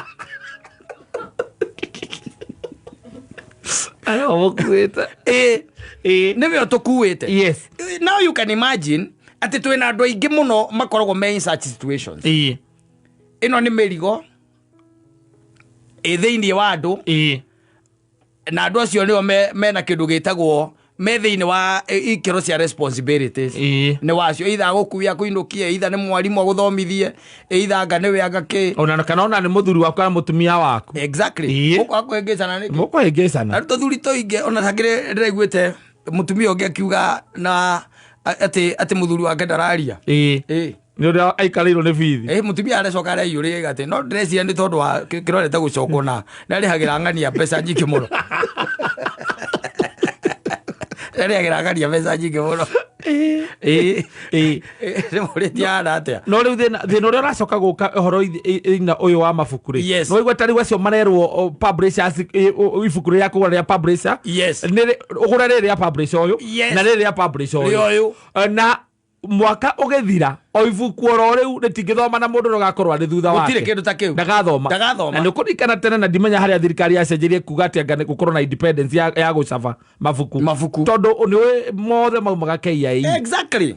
Speaker 2: Arĩa ũmũkuĩte.
Speaker 1: Ĩ.
Speaker 2: Ĩ.
Speaker 1: Nĩwe ũtũkuĩte.
Speaker 2: Yes.
Speaker 1: Now you can imagine atĩ twĩna andũ aingĩ mũno makoragwo me in such situations.
Speaker 2: Ĩ.
Speaker 1: Ĩno nĩ mĩrigo ĩ thĩinĩ wa andũ.
Speaker 2: Ĩ.
Speaker 1: Na andũ acio nĩo mena kĩndũ gĩtagwo me thĩinĩ wa ikĩro cia responsibilities.
Speaker 2: Ĩ.
Speaker 1: Nĩ wacio, either agũkuie akũinũkie, either nĩ mwarimũ agũthomithie, either anga nĩwe anga kĩ.
Speaker 2: Ona kana ona nĩ mũthuri waku kana mũtumia waku.
Speaker 1: Exactly.
Speaker 2: Ĩ.
Speaker 1: Mũkwaga kũhĩngĩcana nĩkĩ?
Speaker 2: Mũkũhĩngĩcana.
Speaker 1: Arĩ tũthuri tũingĩ, ona hakĩrĩ ndĩraiguĩte mũtumia ũngĩ akiuga na atĩ mũthuri wake ndararia.
Speaker 2: Ĩ.
Speaker 1: Ĩ.
Speaker 2: Nĩ ũrĩa aikarĩirwo nĩ bithi.
Speaker 1: Ĩ mũtumia aracoka areiyũrĩga atĩ no ndĩreciria nĩ tondũ wa kĩrorete gũcokwo na nĩarĩhagĩra ng'ania mbeca nyingĩ mũno. Nĩarĩhagĩra ng'ania mbeca nyingĩ mũno.
Speaker 2: Ĩ, ĩ.
Speaker 1: Nĩmũrĩtie hana atĩa?
Speaker 2: No rĩu thĩna thĩna ũrĩa ũracoka gũka ũhoro ina ũyũ wa mabuku rĩ,
Speaker 1: Yes.
Speaker 2: no igua ta rĩu acio marerwo publishers, ibuku rĩrĩa kũgũra rĩa publisher,
Speaker 1: Yes.
Speaker 2: nĩ ũgũre rĩrĩ rĩa publisher ũyũ
Speaker 1: Yes.
Speaker 2: na rĩrĩ rĩa publisher
Speaker 1: Rĩa
Speaker 2: ũyũ.
Speaker 1: ũyũ.
Speaker 2: Na mwaka ũgĩthira o ibuku oro rĩu rĩtingĩthoma na mũndũ ũgakorwo arĩ thutha wake.
Speaker 1: Gũtirĩ kĩndũ ta kĩu.
Speaker 2: Ndagathoma.
Speaker 1: Ndagathoma.
Speaker 2: Na nĩ ũkũririkana tene, na ndimenya harĩa thirikari yacenjerie kuga atĩ anga nĩ gũkorwo na independence ya gũcaba mabuku.
Speaker 1: Mabuku.
Speaker 2: Tondũ nĩ ũĩ mothe maumaga KIE.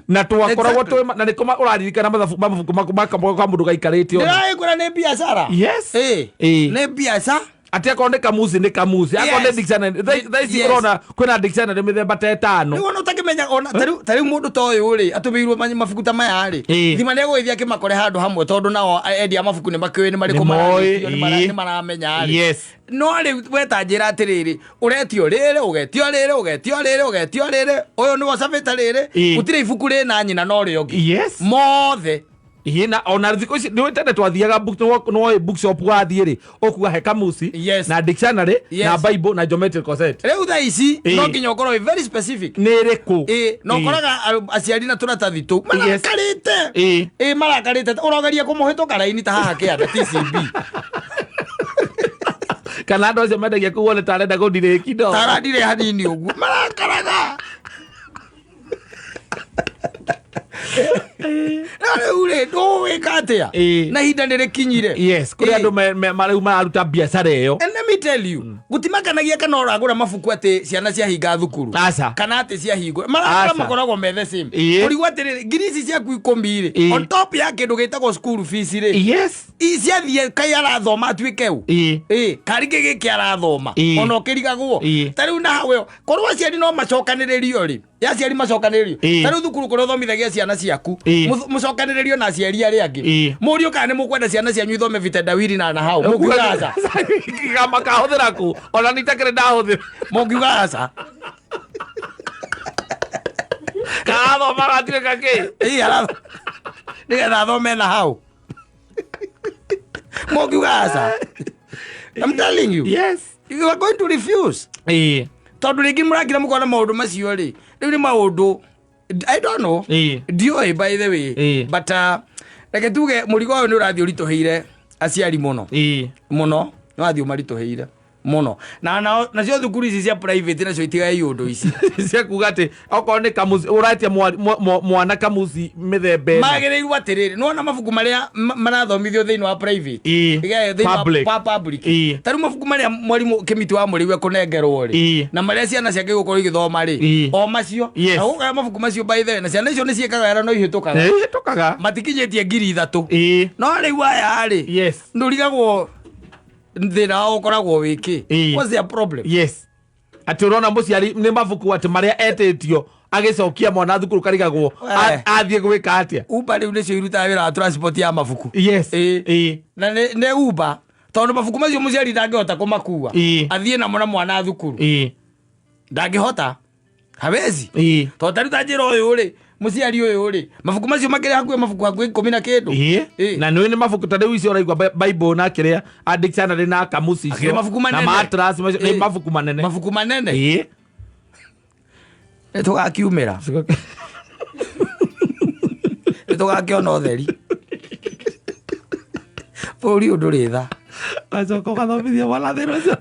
Speaker 2: Na twakoragwo twĩ na nĩkũ ũraririkana mabuku ka mũndũ gaikarĩte ona.
Speaker 1: Ndĩraĩkwĩra nĩ biacara.
Speaker 2: Yes.
Speaker 1: Ĩ.
Speaker 2: Ĩ.
Speaker 1: Nĩ biacara.
Speaker 2: Atĩ akorwo nĩ kamusi nĩ kamusi, akorwo nĩ dictionary, thaa ici ũrona kwĩna dictionary mĩthemba ta ĩtano.
Speaker 1: Rĩu ona ũtakĩmenya ona ta rĩu mũndũ ta ũyũ rĩ atũmĩirwo mabuku ta maya rĩ, thima nĩ egũgĩthiĩ akĩmakore handũ hamwe, tondũ nao endia a mabuku nĩ makĩũĩ nĩ marĩkũ
Speaker 2: Nĩ moĩ,
Speaker 1: maragĩtio, nĩ maramenya rĩ. No rĩu we ta njĩra atĩrĩrĩ, ũretio rĩrĩ, ũgetio rĩrĩ, ũgetio rĩrĩ, ũgetio rĩrĩ, ũyũ nĩwe ũcabĩte rĩrĩ, gũtirĩ ibuku rĩna nyina na ũrĩa ũngĩ. Mothe.
Speaker 2: Ĩ, na ona thikũ ici nĩ tene twathiaga nĩwoĩ bookshop wathiĩ rĩ, ũkuga he kamusi na dictionary na bible na geometrical set.
Speaker 1: Rĩu thaa ici no nginya ũkorwo wĩ very specific.
Speaker 2: Nĩ ĩrĩkũ?
Speaker 1: Ĩ, na ũkoraga aciari na tũratathi tũu marakarĩte. Ĩ, marakarĩte ũrogeria kũmũhĩtũka raini ta haha kĩanda TCB.
Speaker 2: Kana andũ acio mendagia kũu wone ta arenda gũndirĩki no.
Speaker 1: Tarandirĩ hanini ũguo marakaraga. Na rĩu rĩ, ndũgwĩka atĩa? Na ihinda nĩ rĩkinyire.
Speaker 2: Yes, kũrĩ andũ rĩu mararuta biacara ĩyo.
Speaker 1: And let me tell you, gũtimakanagia kana ũragũra mabuku atĩ ciana ciahinga thukuru
Speaker 2: Aca.
Speaker 1: kana atĩ ciahingũra marakara
Speaker 2: Aca.
Speaker 1: makoragwo me the same. Ũrigwo atĩrĩrĩ, ngiri ici ciaku 10 rĩ, on top ya kĩndũ gĩtagwo school fees rĩ, ciathiĩ kai arathoma atuĩke ũ? Ĩ, karĩ kĩ gĩkĩ arathoma? Ona ũkĩrigagwo. Ta rĩu na hau ĩyo, korwo aciari no macokanĩrĩrio rĩ, ya aciari macokanĩrĩrio, ta rĩu thukuru kũrĩa ũthomithagia ciana ciaku, mũcokanĩrĩrio na aciari arĩa angĩ, mũrio kana nĩ mũkwenda ciana cianyu ithome vitendawili na nahau, mũkiuga aca.
Speaker 2: Makahũthĩra kũ ona nitakĩrĩ ndahũthĩra.
Speaker 1: Mũngiuga aca.
Speaker 2: Karathoma gatuĩka kĩ?
Speaker 1: Ĩ, nĩgetha athome na hau, mũngiuga aca. I'm telling you, you are going to refuse, tondũ rĩngĩ mũrakira mũkona maũndũ macio rĩ, rĩu nĩ maũndũ I don't know. Ndiũĩ, by the way. But reke tuge mũrigo ũyũ nĩ ũrathiĩ ũritũhĩire aciari mũno mũno, nĩ wathiĩ ũmaritũhĩire mũno, na nacio thukuru ici cia private nacio itigae iũndũ ici
Speaker 2: cia kuga atĩ okorwo nĩ kamusi ũretia mwana kamusi mĩthemba ĩna.
Speaker 1: Magĩrĩirwo atĩrĩrĩ, nĩwona mabuku marĩa marathomithio thĩinĩ wa private, Ĩgĩa thĩinĩ wa
Speaker 2: Public.
Speaker 1: public. Ta rĩu mabuku marĩa mwarimũ kĩmiti wa mũrĩu ekũnengerwo rĩ, na marĩa ciana ciake igũkorwo igĩthoma rĩ, o macio. Na gũkaya mabuku macio, by the way, na ciana icio nĩ ciĩkaga wega no ihĩtũkaga,
Speaker 2: Ĩhĩtũkaga.
Speaker 1: Matikinyĩtie 3000. No rĩu aya rĩ, ndũrigagwo thĩna wao ũkoragwo wĩkĩ. What's their problem?
Speaker 2: Yes, atĩ ũrona mũciari nĩ mabuku atĩ marĩa etĩtio agĩcokia mwana thukuru karigagwo athiĩ gwĩka atĩa.
Speaker 1: Uber rĩu nĩcio irutaga wĩra wa transport ya mabuku. Na nĩ Uber, tondũ mabuku macio mũciari ndangĩhota kũmakua athiĩ namo na mwana thukuru. Ndangĩhota, hawezi. Tondũ tarĩu ta njĩra ũyũ rĩ, mũciari ũyũ rĩ, mabuku macio makĩrĩ hakuhĩ mabuku hakuhĩ 10 na kĩndũ.
Speaker 2: Na nĩ nĩ mabuku ta rĩu icio ũraigua bible na kĩrĩa a dictionary na kamusi
Speaker 1: Akĩrĩ
Speaker 2: icio
Speaker 1: mabuku
Speaker 2: na
Speaker 1: manene.
Speaker 2: matras macio nĩ mabuku manene.
Speaker 1: Mabuku manene. Nĩ tũgakiumĩra, nĩ tũgakĩona ũtheri, bũrũri ũyũ ndũrĩ tha.
Speaker 2: Acoka ũgathomithia mwana thĩna ũcio,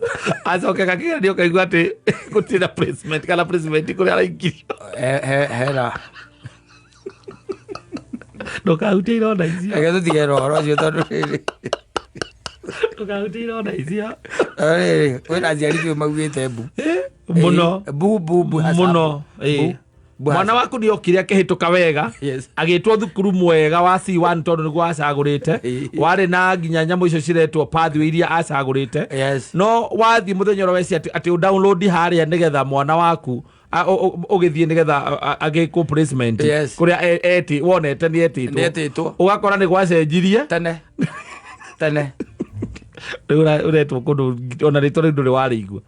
Speaker 2: acoke gakĩgerio ũkaigua atĩ gũtirĩ na placement kana placement kũrĩa araikirio.
Speaker 1: Hena
Speaker 2: Ndũkahutie ironda icio.
Speaker 1: Reke tũtige na ũhoro ũcio, tondũ rĩrĩ,
Speaker 2: Ndũkahutie ironda icio.
Speaker 1: Rĩrĩ, kwĩna aciari kĩu maugĩte mbu.
Speaker 2: Mũno.
Speaker 1: Mbu mbu mbu hasa.
Speaker 2: Mũno.
Speaker 1: Mbu, mbu
Speaker 2: Mwana
Speaker 1: hasa.
Speaker 2: waku nĩ okire akĩhĩtũka wega, agĩtwo thukuru mwega wa C1 tondũ nĩguo acagũrĩte, warĩ na nginya nyamũ icio ciretwo pathway iria acagũrĩte. No wathiĩ mũthenya ũrĩa weci atĩ ũ download harĩa nĩgetha mwana waku ũgĩthiĩ nĩgetha agĩkwo placement kũrĩa wonete nĩ
Speaker 1: Nĩ
Speaker 2: etĩtwo,
Speaker 1: etĩtwo.
Speaker 2: Ũgakora nĩ gwacenjirie.
Speaker 1: Tene tene.
Speaker 2: Rĩu ũretwo kũndũ ona rĩtwa rĩu ndũrĩ warĩigua.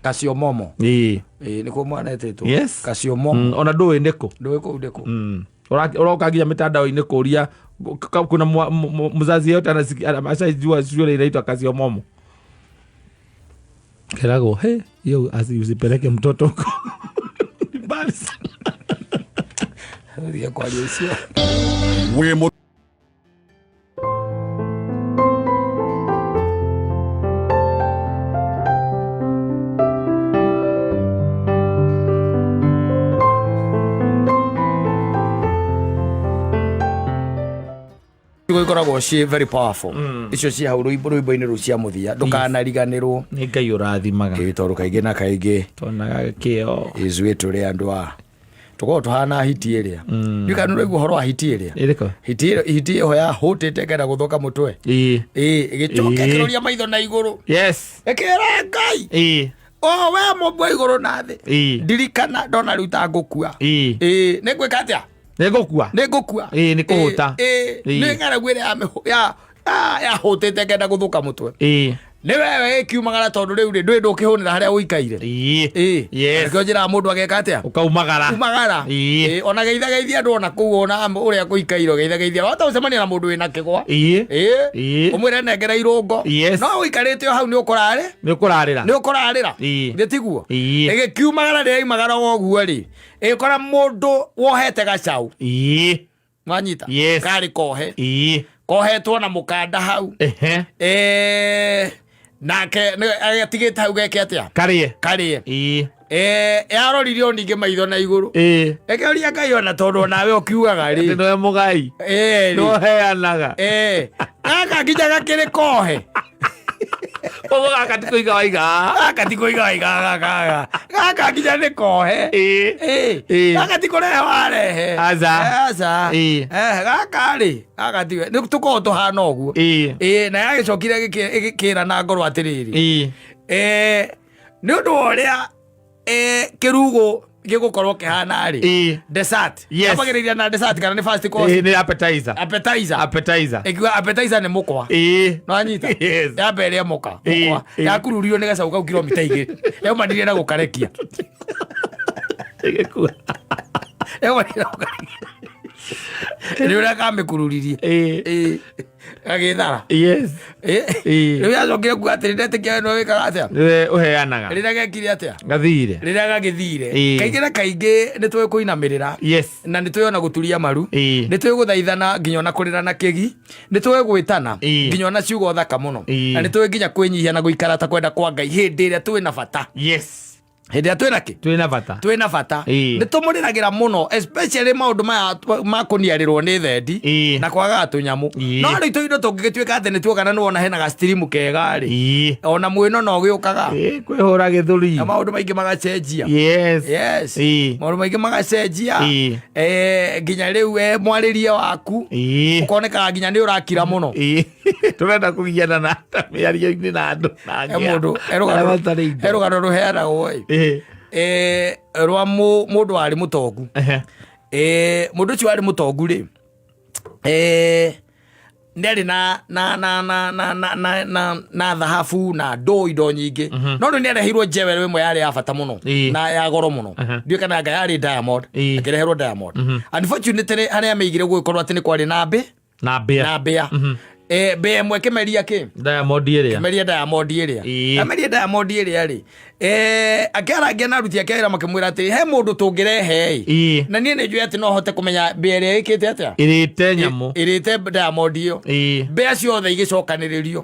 Speaker 1: Kacio momo. Ĩ, nĩkuo mwana etĩtwo. Kacio momo.
Speaker 2: Ona ndũĩ nĩkũ.
Speaker 1: Ndũĩ kũu nĩkũ.
Speaker 2: Ũroka nginya mĩtandao-inĩ kũria. Kuna mzazi yote ashaijua shule inaitwa Kasiomomo. Keragwo, he, hiyo usipeleke mtoto huko. Ni mbali sana.
Speaker 1: Thiĩ kwaria icio.
Speaker 3: Wĩ
Speaker 1: Ciugo ikoragwo ciĩ very powerful icio ciĩ hau rwĩmbo-inĩ rũu cia mũthia ndũkanariganĩrwo.
Speaker 2: Nĩ Ngai ũrathimaga.
Speaker 1: Ĩĩ, tondũ kaingĩ na kaingĩ
Speaker 2: Tuonaga kĩo.
Speaker 1: Ithuĩ tũrĩ andũ a tũkoragwo tũhana hiti ĩrĩa ndiũĩ kana nĩũraigua ũhoro wa hiti ĩrĩa.
Speaker 2: Ĩrĩkũ?
Speaker 1: Hiti ĩyo hiti ĩyo yahũtĩte ĩkenda gũthũka mũtwe.
Speaker 2: Ĩĩ.
Speaker 1: Ĩĩ, ĩgĩcoka
Speaker 2: Ĩĩ.
Speaker 1: ĩkĩroria maitho na igũrũ.
Speaker 2: Yes.
Speaker 1: Ĩkĩra Ngai,
Speaker 2: Ĩĩ.
Speaker 1: o we mũmbi wa igũrũ na thĩ,
Speaker 2: Ĩĩ.
Speaker 1: ndirikana ndona rĩu ta ngũkua.
Speaker 2: Ĩĩ.
Speaker 1: Ĩĩ, nĩ ngwĩka atĩa?
Speaker 2: Nĩ ngũkua.
Speaker 1: Nĩ ngũkua.
Speaker 2: Ĩĩ, nĩ kũhũta.
Speaker 1: Ĩĩ,
Speaker 2: Ĩĩ.
Speaker 1: nĩ ng'aragu ĩrĩa yahũtĩte ĩkenda gũthũka mũtwe.
Speaker 2: Ĩĩ.
Speaker 1: Nĩ wewe ĩkiumagara tondũ rĩu rĩ ndũĩ ndũkĩhũnĩra harĩa ũikaire.
Speaker 2: Ĩĩ.
Speaker 1: Ĩĩ.
Speaker 2: Yes.
Speaker 1: Nĩkĩo njĩraga mũndũ ageka atĩa?
Speaker 2: Ũkaumagara.
Speaker 1: Umagara.
Speaker 2: Ĩĩ.
Speaker 1: Ĩĩ, ona geithageithia andũ ona kũu ona ũrĩa kũikaire geithageithia wahota gũcemania na mũndũ wĩna kĩgwa.
Speaker 2: Ĩĩ.
Speaker 1: Ĩĩ.
Speaker 2: Ĩĩ.
Speaker 1: Ũmwĩre nengera irũngo.
Speaker 2: Yes.
Speaker 1: No ũikarĩte o hau nĩ ũkũrarĩ
Speaker 2: Nĩ ũkũrarĩra.
Speaker 1: nĩ ũkũrarĩra.
Speaker 2: Ĩĩ.
Speaker 1: Nĩ tiguo?
Speaker 2: Ĩĩ.
Speaker 1: Ĩgĩkiumagara rĩrĩa yaumagara ũguo rĩ, ĩgĩkora mũndũ wohete gacaũ.
Speaker 2: Ĩĩ.
Speaker 1: Wanyita?
Speaker 2: Yes.
Speaker 1: Karĩ kohe.
Speaker 2: Ĩĩ.
Speaker 1: Kohetwo na mũkanda hau.
Speaker 2: Ehe.
Speaker 1: Nake atigĩte hau geke atĩa?
Speaker 2: Karĩe.
Speaker 1: Karĩe.
Speaker 2: Ĩĩ.
Speaker 1: Yaroririe o ningĩ maitho na igũrũ.
Speaker 2: Ĩĩ.
Speaker 1: Ĩkĩũria Ngai ona tondũ onawe ũkiugaga rĩ.
Speaker 2: Atĩ nĩwe mũgai.
Speaker 1: Ĩĩ, rĩ.
Speaker 2: Nĩwe ũheanaga.
Speaker 1: Ĩĩ. Gaka nginya gakĩrĩ kohe.
Speaker 2: Koguo gaka ti kũiga waiga.
Speaker 1: Gaka ti kũiga waiga gaka. Gaka nginya nĩ kohe.
Speaker 2: Ĩĩ.
Speaker 1: Ĩĩ.
Speaker 2: Ĩĩ.
Speaker 1: Gaka ti kũrehe warehe.
Speaker 2: Aca.
Speaker 1: Aca.
Speaker 2: Ĩĩ.
Speaker 1: Gaka rĩ, gaka ti nĩ tũkoragwo tũhana ũguo.
Speaker 2: Ĩĩ.
Speaker 1: Ĩĩ, na yagĩcokire ĩgĩkĩra na ngoro atĩrĩrĩ.
Speaker 2: Ĩĩ.
Speaker 1: Nĩ ũndũ wa ũrĩa kĩrugo gĩgũkorwo kĩhana rĩ.
Speaker 2: Ĩĩ.
Speaker 1: Dessert.
Speaker 2: Yes.
Speaker 1: Yambagĩrĩria na dessert kana nĩ first course?
Speaker 2: Ĩĩ, nĩ appetizer.
Speaker 1: Appetizer.
Speaker 2: Appetizer.
Speaker 1: Ĩkiuga appetizer nĩ mũkwa.
Speaker 2: Ĩĩ.
Speaker 1: Nĩwanyita?
Speaker 2: Yes.
Speaker 1: Yamba ĩrĩa mũka.
Speaker 2: Ĩĩ,
Speaker 1: Mũkwa.
Speaker 2: ĩĩ.
Speaker 1: Yakururio nĩ gacaũ kau kilomita igĩrĩ. Yaumanirie na gũkarekia.
Speaker 2: Ĩgĩkua.
Speaker 1: Yaumanirie na gũkarekia. Nĩ ũrĩa kamĩkururirie.
Speaker 2: Ĩĩ.
Speaker 1: Ĩĩ. Gagĩthara.
Speaker 2: Yes.
Speaker 1: Ĩĩ.
Speaker 2: Ĩĩ.
Speaker 1: Rĩu yacokire kuga atĩrĩ ndetĩkia we nĩwe wĩkaga atĩa?
Speaker 2: Nĩwe ũheanaga.
Speaker 1: Rĩrĩa gekire atĩa?
Speaker 2: Gathire.
Speaker 1: Rĩrĩa gagĩthire.
Speaker 2: Ĩĩ.
Speaker 1: Kaingĩ na kaingĩ nĩ tũĩ kũinamĩrĩra.
Speaker 2: Yes.
Speaker 1: Na nĩ tũĩ ona gũturia maru.
Speaker 2: Ĩĩ.
Speaker 1: Nĩ tũĩ gũthaithana nginya ona kũrĩra na kĩgi. Nĩ tũĩ gwĩtana
Speaker 2: Ĩĩ.
Speaker 1: nginya ona ciugo thaka mũno.
Speaker 2: Ĩĩ.
Speaker 1: Na nĩ tũĩ nginya kwĩnyihia na gũikara ta kwenda kwa Ngai hĩndĩ ĩrĩa twĩ na bata.
Speaker 2: Yes.
Speaker 1: Hĩndĩ ĩrĩa twĩ na kĩ?
Speaker 2: Twĩ na bata.
Speaker 1: Twĩ na bata.
Speaker 2: Ĩĩ.
Speaker 1: Nĩ tũmũrĩragĩra mũno especially maũndũ maya ma kũniarĩrwo nĩ thendi
Speaker 2: Ĩĩ.
Speaker 1: na kwagaga tũnyamũ.
Speaker 2: Ĩĩ.
Speaker 1: No rĩu tũindo tũngĩgĩtuĩka atĩ nĩ tuoka na nĩwona hena gastirimu kega rĩ.
Speaker 2: Ĩĩ.
Speaker 1: Ona mwĩno no ũgĩũkaga.
Speaker 2: Ĩĩ, kwĩhũra gĩthũri.
Speaker 1: Na maũndũ maingĩ magacenjia.
Speaker 2: Yes.
Speaker 1: Yes.
Speaker 2: Ĩĩ.
Speaker 1: Maũndũ maingĩ magacenjia.
Speaker 2: Ĩĩ.
Speaker 1: Nginya rĩu mwarĩrie waku
Speaker 2: Ĩĩ.
Speaker 1: ũkonekaga nginya nĩ ũrakira mũno.
Speaker 2: Ĩĩ. Tũrenda kũgiana na mĩario-inĩ na andũ na
Speaker 1: He mũndũ, he rũgano-
Speaker 2: Arĩa matarĩ indo.
Speaker 1: he rũgano rũheanagwo ĩ.
Speaker 2: Ĩĩ.
Speaker 1: Rwa mũndũ warĩ mũtongu.
Speaker 2: Ehe.
Speaker 1: Mũndũ ũcio warĩ mũtongu rĩ, nĩ arĩ na thahabu na ndũ indo nyingĩ. No rĩu nĩ areheirwo jewel ĩmwe yarĩ ya bata mũno
Speaker 2: Ĩĩ.
Speaker 1: na ya goro mũno.
Speaker 2: Aha.
Speaker 1: Ndiũĩ kana anga yarĩ diamond.
Speaker 2: Ĩĩ.
Speaker 1: Akĩreherwo diamond. Unfortunately harĩa amĩigire gũgĩkorwo atĩ nĩ kwarĩ na mbĩ.
Speaker 2: Na mbĩa.
Speaker 1: Na mbĩa. Mbĩa ĩmwe kĩmeria kĩ?
Speaker 2: Diamond ĩrĩa.
Speaker 1: Kĩmeria diamond ĩrĩa.
Speaker 2: Ĩĩ.
Speaker 1: Kĩmeria diamond ĩrĩa rĩ. Akĩarangia na aruti ake a wĩra makĩmwĩra atĩrĩ, he mũndũ tũngĩrehe ĩ.
Speaker 2: Ĩĩ.
Speaker 1: Na niĩ nĩ njũĩ atĩ no hote kũmenya mbĩa ĩrĩa ĩkĩte atĩa?
Speaker 2: Ĩrĩte nyamũ.
Speaker 1: Ĩrĩte diamond ĩyo.
Speaker 2: Ĩĩ.
Speaker 1: Mbĩa ciothe igĩcokanĩrĩrio.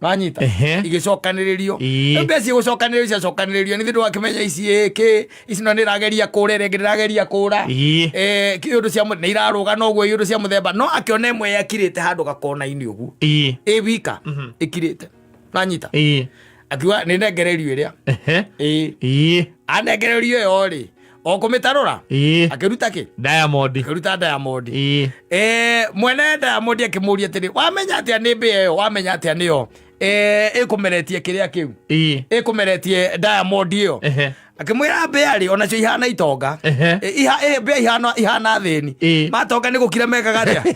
Speaker 1: Wanyita?
Speaker 2: Ehe.
Speaker 1: Igĩcokanĩrĩrio.
Speaker 2: Ĩĩ.
Speaker 1: Rĩu mbĩa cigũcokanĩrĩrio ciacokanĩrĩrio nĩ ndwakĩmenya ici ĩkĩ, ici no nĩrageria kũra, ĩrĩa ĩngĩ ndĩrageria kũra.
Speaker 2: Ĩĩ.
Speaker 1: Iũndũ cia nĩ irarũga no ũguo, iũndũ cia mũthemba. No akĩona ĩmwe yakirĩte handũ gakona-inĩ ũguo.
Speaker 2: Ĩĩ.
Speaker 1: Ĩ wika, ĩkirĩte. Wanyita?
Speaker 2: Ĩĩ.
Speaker 1: Akiuga nĩ nengererio ĩrĩa.
Speaker 2: Ehe.
Speaker 1: Ĩĩ.
Speaker 2: Ĩĩ.
Speaker 1: Anengererio ĩyo rĩ, o kũmĩtarũra.
Speaker 2: Ĩĩ.
Speaker 1: Akĩruta kĩ?
Speaker 2: Diamond.
Speaker 1: Akĩruta diamond.
Speaker 2: Ĩĩ.
Speaker 1: Mwene diamond akĩmũria atĩrĩ, wamenya atĩa nĩ mbĩa ĩyo? Wamenya atĩa nĩyo? Ĩkũmeretie kĩrĩa kĩu?
Speaker 2: Ĩĩ.
Speaker 1: Ĩkũmeretie diamond ĩyo?
Speaker 2: Ehe.
Speaker 1: Akĩmwĩra mbĩa rĩ, onacio ihana itonga.
Speaker 2: Ehe.
Speaker 1: Mbĩa ihana thĩni.
Speaker 2: Ĩĩ.
Speaker 1: Matonga nĩ gũkira mekaga atĩa?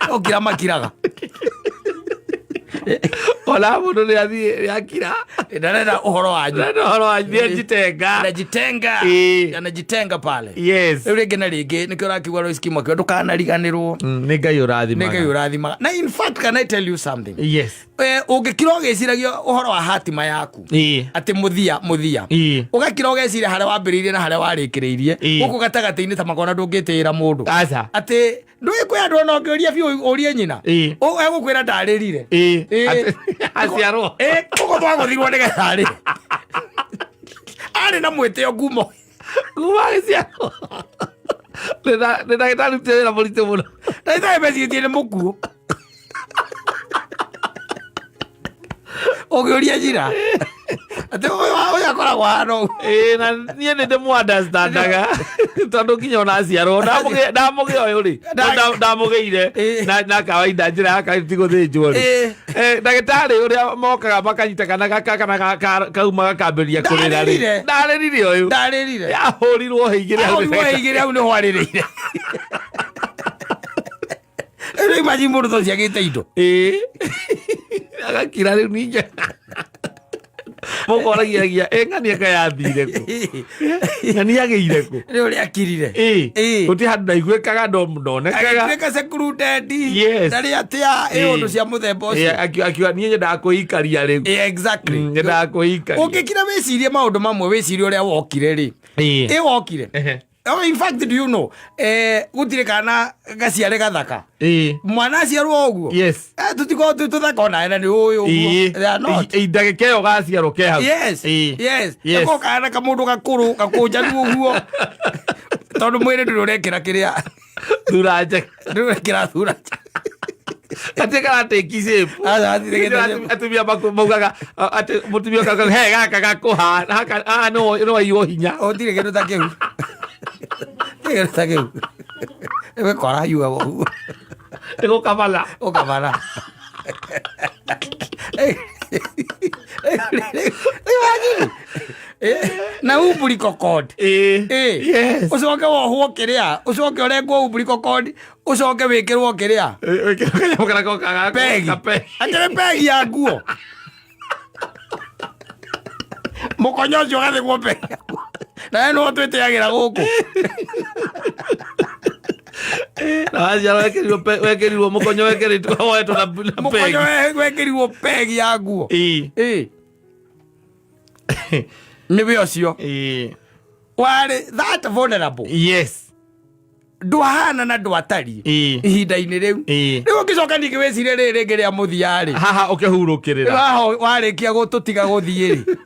Speaker 1: Gũkira makiraga.
Speaker 2: Ũkona mũndũ nĩ athiĩ nĩ akira.
Speaker 1: Ndarenda ũhoro wanyu.
Speaker 2: Ndarenda ũhoro wanyu, nĩ ejitenga.
Speaker 1: Anajitenga. Anajitenga pale.
Speaker 2: Yes.
Speaker 1: Rĩu rĩngĩ na rĩngĩ nĩkĩo ũrakiuga Lois Kimwa kĩo ndũkanariganĩrwo.
Speaker 2: Nĩ Ngai ũrathimaga.
Speaker 1: Nĩ Ngai ũrathimaga. Na in fact, can I tell you something?
Speaker 2: Yes.
Speaker 1: Ũngĩkira ũgĩciragia ũhoro wa hatima yaku atĩ mũthia mũthia, ũgakira ũgeciria harĩa wambĩrĩirie na harĩa warĩkĩrĩirie, gũkũ gatagatĩ-inĩ ta makona ndũngĩtĩĩra mũndũ.
Speaker 2: Aca.
Speaker 1: Atĩ ndũĩ kwĩ andũ ona ũngĩũria biũ ũrie nyina, egũkwĩra ndarĩrire.
Speaker 2: Aciarwo.
Speaker 1: Gũkũ twagũthirwo nĩgetha arĩre, arĩ na mwĩtĩo ngumo.
Speaker 2: Kuma agĩciarwo. Nĩ ndagĩtarĩ wĩra mũritũ mũno.
Speaker 1: Ndagĩtarĩ mecitie nĩ mũkuũ. Ũngĩũria njira atĩ ũyũ akoragwo hana ũguo.
Speaker 2: Ĩĩ, na niĩ nĩ ndĩmũ-understandaga tondũ nginya ona aciarwo ndamũgĩa ũyũ rĩ, ndamũgĩire na kawaida, njĩra ya kawaida, ti gũthĩnjwo rĩ. Ndagĩtarĩ ũrĩa mokaga makanyita kana gaka kana kauma gakambĩrĩria kũrĩra rĩ,
Speaker 1: Ndarĩrire.
Speaker 2: ndarĩrire ũyũ.
Speaker 1: Ndarĩrire.
Speaker 2: Yahũrirwo hĩ igĩrĩ hau.
Speaker 1: Ahũrirwo hĩ igĩrĩ hau nĩho arĩrĩire. Rĩu imagine mũndũ ta ũcio agĩte indo.
Speaker 2: Ĩĩ, agakira rĩu ningĩ mũkoragiagia ĩ ng'ania kaĩ yathire kũ, ng'ania agĩire kũ?
Speaker 1: Nĩ ũrĩa akirire.
Speaker 2: Gũtirĩ handũ ndaiguĩkaga, ndonekaga.
Speaker 1: Agĩtuĩka secluded.
Speaker 2: Yes.
Speaker 1: Ndarĩ atĩa ĩ ũndũ cia mũthemba ũcio.
Speaker 2: Akiuga niĩ nyendaga kwĩikaria rĩu.
Speaker 1: Exactly.
Speaker 2: Nyendaga kwĩikaria.
Speaker 1: Ũngĩkira wĩcirie maũndũ mamwe, wĩcirie ũrĩa wokire rĩ, ĩ wokire. Oh, in fact, do you know, gũtirĩ kana gaciare gathaka. Mwana aciarwo ũguo. Tũtikorwo twĩ tũthaka ona ena nĩ ũyũ ũguo. They are not.
Speaker 2: Ndagĩka ĩyo gaciarwo ke hau.
Speaker 1: Yes. Yes. Gako kana kamũndũ gakũrũ gakũnjanu ũguo. Tondũ mwĩrĩ ndũrĩ ũrekĩra kĩrĩa.
Speaker 2: Thura njega.
Speaker 1: Ndũrĩ ũrekĩra thura njega.
Speaker 2: Gatirĩ karatĩki shape.
Speaker 1: Aca, gatirĩ gĩte shape.
Speaker 2: Atumia maugaga atĩ mũtumia ũkaga he gaka gakũhana haka haha no waiywo hinya.
Speaker 1: Gũtirĩ kĩndũ ta kĩu. Gũtirĩ kĩndũ ta kĩu. Ĩgũkora yugaga ũguo.
Speaker 2: Nĩ gũkabana.
Speaker 1: Ũkabana. Imagine. Na umbilical cord.
Speaker 2: Yes.
Speaker 1: Ũcoke wohwo kĩrĩa, ũcoke ũrengwo umbilical cord, ũcoke wĩkĩrwo kĩrĩa.
Speaker 2: Kanyamũ karĩa gokaga
Speaker 1: Pegi.
Speaker 2: Kapegi.
Speaker 1: Akĩrĩ pegi ya nguo. Mũkonyo ũcio ũgathĩkwo pegi. Na we nĩwe twĩtĩagĩra gũkũ.
Speaker 2: Na waciarwo wekĩrirwo mũkonyo, wekĩrĩtwo woetwo na
Speaker 1: Mũkonyo
Speaker 2: pegi.
Speaker 1: Wekĩrirwo pegi ya nguo. Nĩwe ũcio. Warĩ that vulnerable. Ndwahana na ndwatariĩ ihinda-inĩ rĩu. Rĩu ũngĩcoka ningĩ wĩcirie rĩrĩ rĩngĩ rĩa mũthia rĩ.
Speaker 2: Haha ũkĩhurũkĩrĩra.
Speaker 1: Haha warĩkia gũtũtiga gũthiĩ rĩ.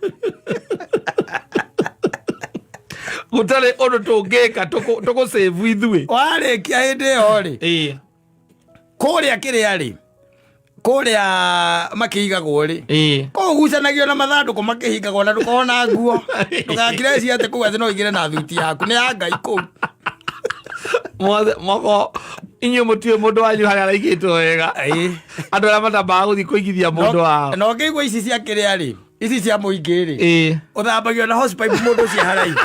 Speaker 2: Gũtarĩ ũndũ tũngĩka tũgũcĩvu ithuĩ.
Speaker 1: Warĩkia hĩndĩ ĩyo rĩ. Kũrĩa kĩrĩa rĩ, kũrĩa makĩigagwo rĩ, kũu gucanagio na mathandũkũ makĩhingagwo na ndũkona nguo, ndũgakire cia atĩ kũu atĩ no ũingĩre na thuti yaku, nĩ ya Ngai kũu.
Speaker 2: Mothe moko inyuĩ mũtiũĩ mũndũ wanyu harĩa araigĩtwo wega. Andũ arĩa matambaga gũthiĩ kũigithia mũndũ wao.
Speaker 1: Na ũngĩigua ici cia kĩrĩa rĩ, ici cia mũingĩ rĩ, ũthambagio na hosepipe mũndũ ũcio haraihu.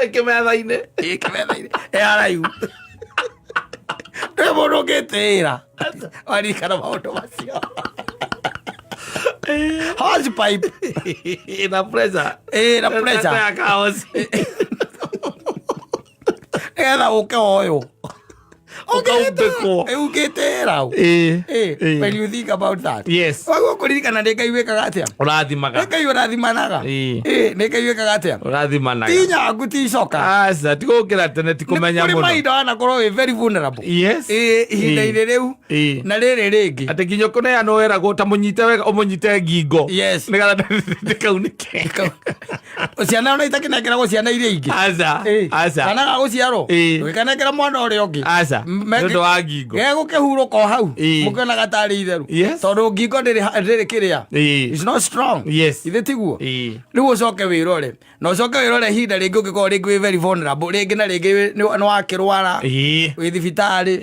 Speaker 2: Kĩmetha-inĩ.
Speaker 1: Kĩmetha-inĩ e haraihu, ndũĩ mũndũ ũngĩtĩĩra waririkana maũndũ macio, hosepipe.
Speaker 2: Na pressure.
Speaker 1: Na pressure.
Speaker 2: Ya kaosi.
Speaker 1: Nĩgetha ũke woywo.
Speaker 2: Ũkaumbĩkwo.
Speaker 1: Ũngĩtĩĩra. When you think about that, waguo kũririkana nĩ Ngai wĩkaga atĩa?
Speaker 2: Ũrathimaga.
Speaker 1: Nĩ Ngai ũrathimanaga. Nĩ Ngai wĩkaga atĩa?
Speaker 2: Ũrathimanaga.
Speaker 1: Ti nyangu, ti icoka.
Speaker 2: Aca, ti gũkĩra tene, ti kũmenya
Speaker 1: kũrĩ
Speaker 2: mũno.
Speaker 1: mahinda wanakorwo wĩ very vulnerable. Ihinda-inĩ rĩu na rĩrĩ rĩngĩ.
Speaker 2: Atĩ nginya ũkũneanwo weragwo ta mũnyite wega, ũmũnyite ngingo. Nĩgetha ndĩkaunĩke.
Speaker 1: Ciana ona itakĩnengeragwo ciana iria ingĩ.
Speaker 2: Aca. Aca.
Speaker 1: Kana gagũciarwo ndũgĩkanengera mwana ũrĩa ũngĩ.
Speaker 2: Aca, nĩ ũndũ wa ngingo.
Speaker 1: Gegũkĩhurũka o hau. Mũkĩonaga tarĩ itherũ. Tondũ ngingo ndĩrĩ kĩrĩa. It's not strong. Ithe tiguo? Rĩu ũcoke wĩrore na ũcoke wĩrore ihinda rĩngĩ ũngĩkorwo rĩngĩ wĩ very vulnerable rĩngĩ na rĩngĩ nĩ wakĩrwara, wĩ thibitarĩ.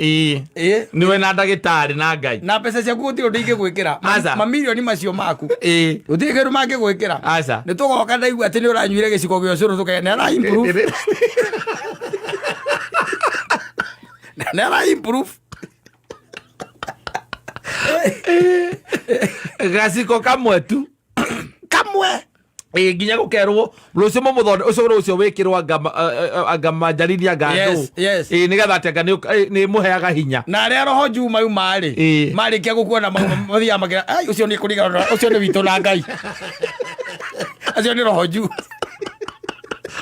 Speaker 2: Nĩwe na ndagĩtarĩ na Ngai.
Speaker 1: Na mbeca ciaku gũtirĩ ũndũ ingĩgwĩkĩra.
Speaker 2: Aca.
Speaker 1: Mamirioni macio maku gũtirĩ kĩndũ mangĩgwĩkĩra.
Speaker 2: Aca.
Speaker 1: Nĩ tũgoka ndaigua atĩ nĩ ũranyuire gĩciko gĩa ũcũrũ, tũkaya nĩ ara improve, nĩ ara improve.
Speaker 2: Gaciko kamwe tu.
Speaker 1: Kamwe.
Speaker 2: Ĩ, nginya gũkerwo rũciũ mũmũthonde ũcio, rũciũ wĩkĩrwo anga manjariri, anga
Speaker 1: Yes,
Speaker 2: ndũ.
Speaker 1: yes.
Speaker 2: Ĩ, nĩgetha atĩ anga nĩ mũheaga hinya.
Speaker 1: Na arĩa roho juu mauma rĩ, marĩkia gũkuona mauma mathiaga makĩra, "Ai, ũcio nĩ kũringana, ũcio nĩ witũ na Ngai, acio nĩ roho juu."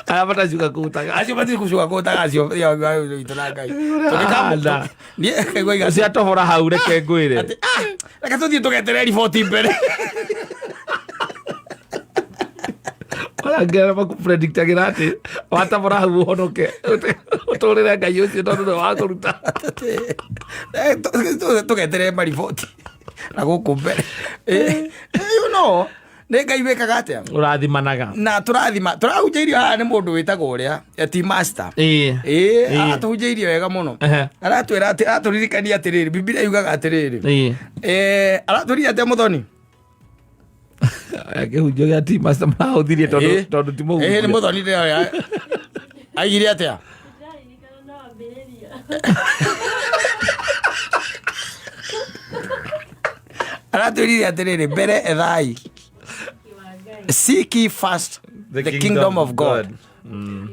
Speaker 2: Aya matacuka kutaga.
Speaker 1: Acio matirĩ gũcuka kũtaga, acio mathiaga witũ na Ngai.
Speaker 2: Ahana.
Speaker 1: Niĩ ngaigua
Speaker 2: ũcio atohora hau, reke ngwĩre.
Speaker 1: Atĩ, "Ah, reke tũthiĩ tũgetere riboti mbere."
Speaker 2: Arangera makupredictagĩra atĩ watabora hau ũhonoke, ũtũrĩre Ngai ũcio tondũ nĩwe wakũruta.
Speaker 1: Tũgetere mariboti na gũkũ mbere. Nĩ Ngai wĩkaga atĩa?
Speaker 2: Ũrathimanaga.
Speaker 1: Na tũrathima, tũrahunjĩirio haha nĩ mũndũ wĩtagwo ũrĩa ti master. Ĩĩ, atũhunjĩirie wega mũno. Aratwĩra atĩ, aratũririkania atĩrĩrĩ, Bibilia yugaga atĩrĩrĩ, aratwĩrire atĩa, mũthoni?
Speaker 2: Kĩhunjio gĩa ti master marahũthirie tondũ tondũ ti
Speaker 1: Nĩ
Speaker 2: mũhunjia.
Speaker 1: Mũthoni ndĩroya aigire atĩa?
Speaker 4: Ndĩraririkana no ambĩrĩria.
Speaker 1: Aratwĩrire atĩrĩrĩ, mbere ethai,
Speaker 4: Wa Ngai.
Speaker 1: "Seek ye first the kingdom of God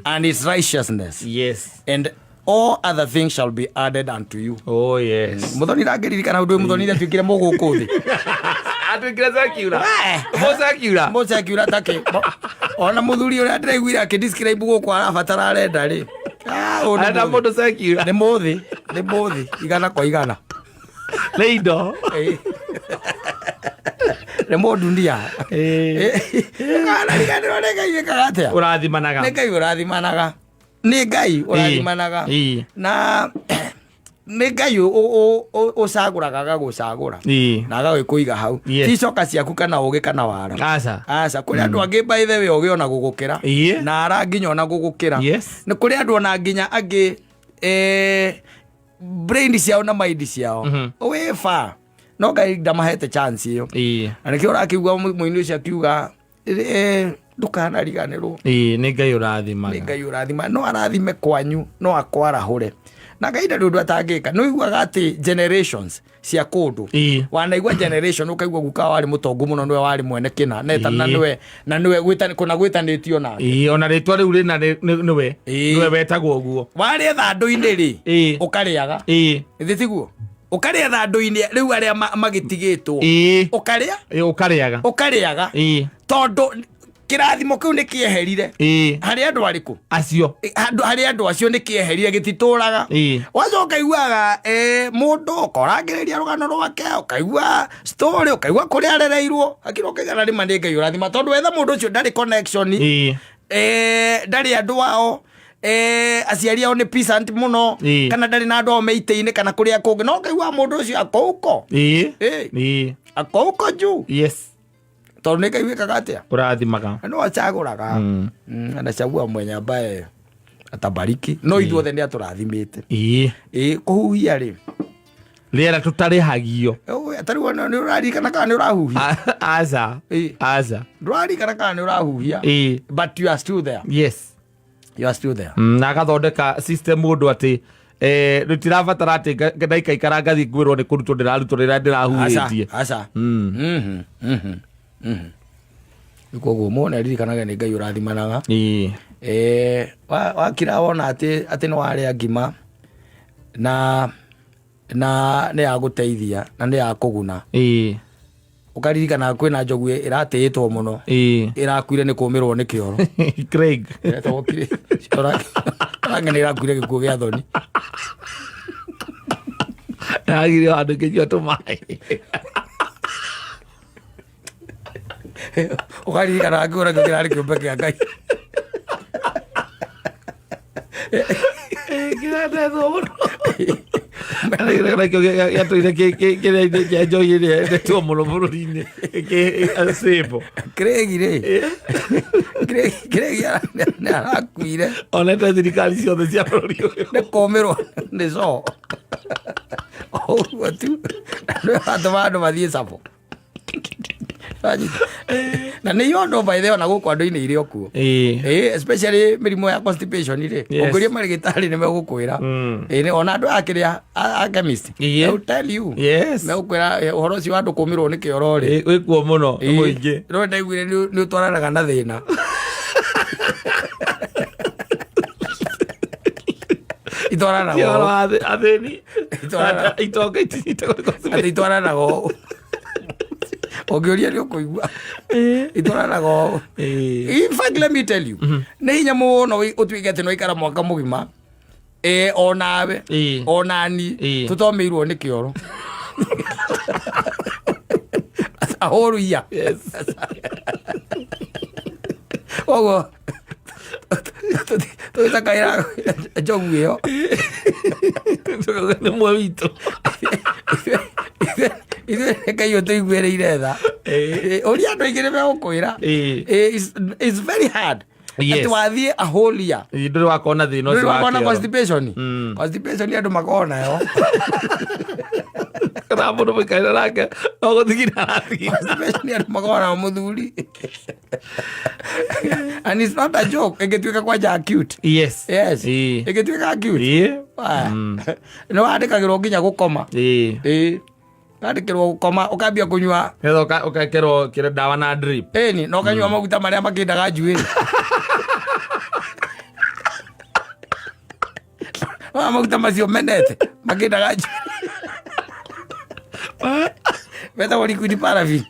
Speaker 1: and his righteousness, and all other things shall be added unto you."
Speaker 2: Oh yes.
Speaker 1: Mũthoni, ndangĩririkana ũndũ ũyũ. Mũthoni atuĩkire mũgũkũ thĩ.
Speaker 2: Atuĩkire secular. Mose akiura.
Speaker 1: Mose akiura take ona mũthuri ũrĩa ndĩraiguire akĩdescribe gũkũ arabatara arenda rĩ. Ah, ũyũ nĩ
Speaker 2: Arenda
Speaker 1: mũthĩ.
Speaker 2: mũndũ secular.
Speaker 1: Nĩ mũthĩ, nĩ mũthĩ 100%.
Speaker 2: Nĩ indo.
Speaker 1: Nĩ mũndunia. Kanariganĩrwo nĩ Ngai wĩkaga atĩa?
Speaker 2: Ũrathimanaga.
Speaker 1: Nĩ Ngai ũrathimanaga, nĩ Ngai ũrathimanaga. Na nĩ Ngai ũcagũraga, agagũcagũra na agagĩkũiga hau. Ti coka ciaku kana ũgĩ kana wara.
Speaker 2: Aca.
Speaker 1: Aca, kũrĩ andũ angĩ, by the way, ũgĩ ona gũgũkĩra na ara nginya ona gũgũkĩra. Nĩ kũrĩ andũ ona nginya angĩ brain ciao na mind ciao wĩ no Ngai ndamahete chance ĩyo. Na nĩkĩo ũrakĩigua mũini ũcio akiuga, "Ndũkanariganĩrwo."
Speaker 2: Ĩĩ, nĩ Ngai
Speaker 1: Nĩ
Speaker 2: ũrathimana.
Speaker 1: Ngai ũrathima. No arathime kwanyu, no akwarahũre, na Ngai ndarĩ ũndũ atangĩka. Nĩ ũiguaga atĩ generations cia kũndũ, wanaigua generation, ũkaigua guka warĩ mũtongu mũno, nĩwe warĩ mwene kĩna neta na nĩwe na nĩwe kũna gwĩtanĩtio nake.
Speaker 2: Ĩĩ, ona rĩtwa rĩu rĩna nĩwe. Nĩwe wetagwo ũguo.
Speaker 1: Warĩa thandũ-inĩ rĩ, ũkarĩaga. Ĩthĩ tiguo ũkarĩa thandũ-inĩ rĩu arĩa magĩtigĩtwo, ũkarĩa.
Speaker 2: Ĩĩ, ũkarĩaga.
Speaker 1: Ũkarĩaga. Tondũ kĩrathimo kĩu nĩ kĩeherire harĩ andũ arĩkũ?
Speaker 2: Acio.
Speaker 1: Handũ harĩ andũ acio nĩ kĩeherire, gĩtitũraga. Wacoka iguaga mũndũ ũkorangĩrĩria rũgano rwake, ũkaigua story, ũkaigua kũrĩa arereirwo, akĩra ũkaigana rĩma nĩ Ngai ũrathima, tondũ wetha mũndũ ũcio ndarĩ connection, ndarĩ andũ ao, aciari ao nĩ peasant mũno, kana ndarĩ na andũ ao me itĩ-inĩ kana kũrĩa kũngĩ, no ũkaigua mũndũ ũcio akouko. Akouko juu. Tondũ nĩ Ngai wĩkaga atĩa?
Speaker 2: Ũrathimaga.
Speaker 1: Na no acagũraga. Anachagua mwenye ambaye atabariki, no ithuothe nĩ atũrathimĩte. Ĩ kũhuhia rĩ?
Speaker 2: Rĩera tũtarĩhagio.
Speaker 1: Tarĩu ona nĩ ũraririkana kana nĩ ũrahuhia?
Speaker 2: Aca. Aca.
Speaker 1: Ndũraririkana kana nĩ ũrahuhia? But you are still there. You are still there.
Speaker 2: Na agathondeka system ũndũ atĩ rĩtirabatara atĩ ndaikaikara ngathiĩ ngwĩrwo nĩ kũrutwo ndĩrarutwo rĩrĩa ndĩrahuhĩtie.
Speaker 1: Aca. Koguo mũndũ aririkanage nĩ Ngai ũrathimanaga. Wakira wona atĩ nĩ warĩa ngima na nĩ yagũteithia na nĩ yakũguna, ũkaririkana kwĩna njogu ĩratĩĩtwo mũno ĩrakuire nĩ kũmĩrwo nĩ kĩoro.
Speaker 2: Craig.
Speaker 1: Ĩretagwo Ũrang'e nĩ ĩrakuire gĩkuũ gĩa thoni.
Speaker 2: Yagire handũ kĩnyua tũmaĩ.
Speaker 1: Ũkaririkana angĩũra kĩo kĩrarĩ kĩũmbe kĩa Ngai.
Speaker 2: Kĩrendetwo mũno. Nakĩo gĩatũire kĩrĩa-inĩ kĩa njohi ĩrĩa yendetwo mũno bũrũri-inĩ sĩbo.
Speaker 1: Craig rĩ, Craig nĩ arakuire.
Speaker 2: Onete thirikari ciothe cia bũrũri ũyũ.
Speaker 1: Nĩ kũmĩrwo nĩ coo ũguo tu, nĩ watũma andũ mathiĩ cabo. Wanyita? Na nä yondo by the way, ona gå kå andå-inä irä o kuo. Ĩĩ, especially mĩrimũ ya constipation rĩ, ũngĩũria marĩgĩtarĩ nĩ megũkwĩra. Ĩĩ, ona andũ a kĩrĩa a chemist, they will tell you. Megũkwĩra ũhoro ũcio wa andũ kũmĩrwo nĩ kĩoro rĩ,
Speaker 2: Wĩkuo mũno mũingĩ.
Speaker 1: No ndaiguire nĩ ũtwaranaga na thĩna. Itwaranaga
Speaker 2: Kĩoro
Speaker 1: ũũ.
Speaker 2: athĩni.
Speaker 1: Itwaranaga.
Speaker 2: Itonga itinyitagwo nĩ constipation.
Speaker 1: Atĩ itwaranaga ũũ. Ũngĩũria nĩ ũkũigua itwaranaga ũũ. In fact, let me tell you, nĩ hinya mũno ũtuĩke atĩ nĩwaikara mwaka mũgima, onawe, onani, tũtomĩirwo nĩ kĩoro ahũruia. Koguo tũgĩcakaĩra njogu ĩyo.
Speaker 2: Nĩ mwe witũ.
Speaker 1: Ithuĩ Ngai ũtũiguĩrĩire tha. Ũria andũ aingĩ nĩ megũkwĩra. It's very hard atĩ wathiĩ a whole year
Speaker 2: Ndũrĩ wakorwo na thĩna
Speaker 1: ndũrĩ
Speaker 2: ũcio wa
Speaker 1: wakorwo na
Speaker 2: kĩoro.
Speaker 1: constipation. Constipation andũ makoragwo nayo.
Speaker 2: Kana mũndũ mũikarĩre nake no gũthigina arathigina.
Speaker 1: Constipation andũ makoragwo nayo, mũthuri, and it's not a joke ĩngĩtuĩka kwanja acute. Yes. Ĩngĩtuĩka acute, nĩ wandĩkagĩrwo nginya gũkoma. Ĩĩ, wandĩkĩrwo gũkoma, ũkambia kũnyua.
Speaker 2: Nĩgetha ũkekĩrwo kĩrĩa ndawa na drip.
Speaker 1: Ĩni, na ũkanyua maguta marĩa makĩndaga njuĩrĩ. Wa maguta macio menete makĩndaga njuĩrĩ metagwo liquid paraffin.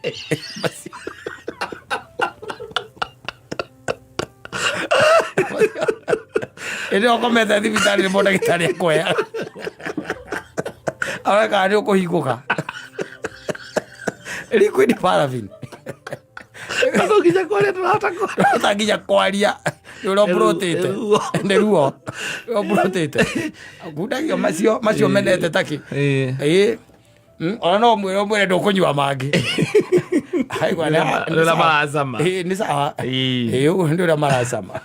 Speaker 1: Ĩndĩ ũkomete thibitarĩ nĩ ndagĩtarĩ akũheaga arore kana nĩ ũkũhingũka, liquid paraffin.
Speaker 2: Tondũ nginya kwaria ndũrahota kwaria.
Speaker 1: Ndũrahota nginya kwaria nĩ ũrĩa ũmburũtĩte.
Speaker 2: Ruo.
Speaker 1: Nĩ ruo ũrĩa ũmburũtĩte ngundagio macio menete takĩ. Ĩĩ. Ona no ũmwĩre ndũkũnyua mangĩ. Aigua
Speaker 2: Nĩ ũrĩa
Speaker 1: nĩ sawa.
Speaker 2: Maracama.
Speaker 1: Ĩĩ, nĩ sawa.
Speaker 2: Ĩĩ.
Speaker 1: Ĩĩ, ũguo nĩ ũrĩa maracama.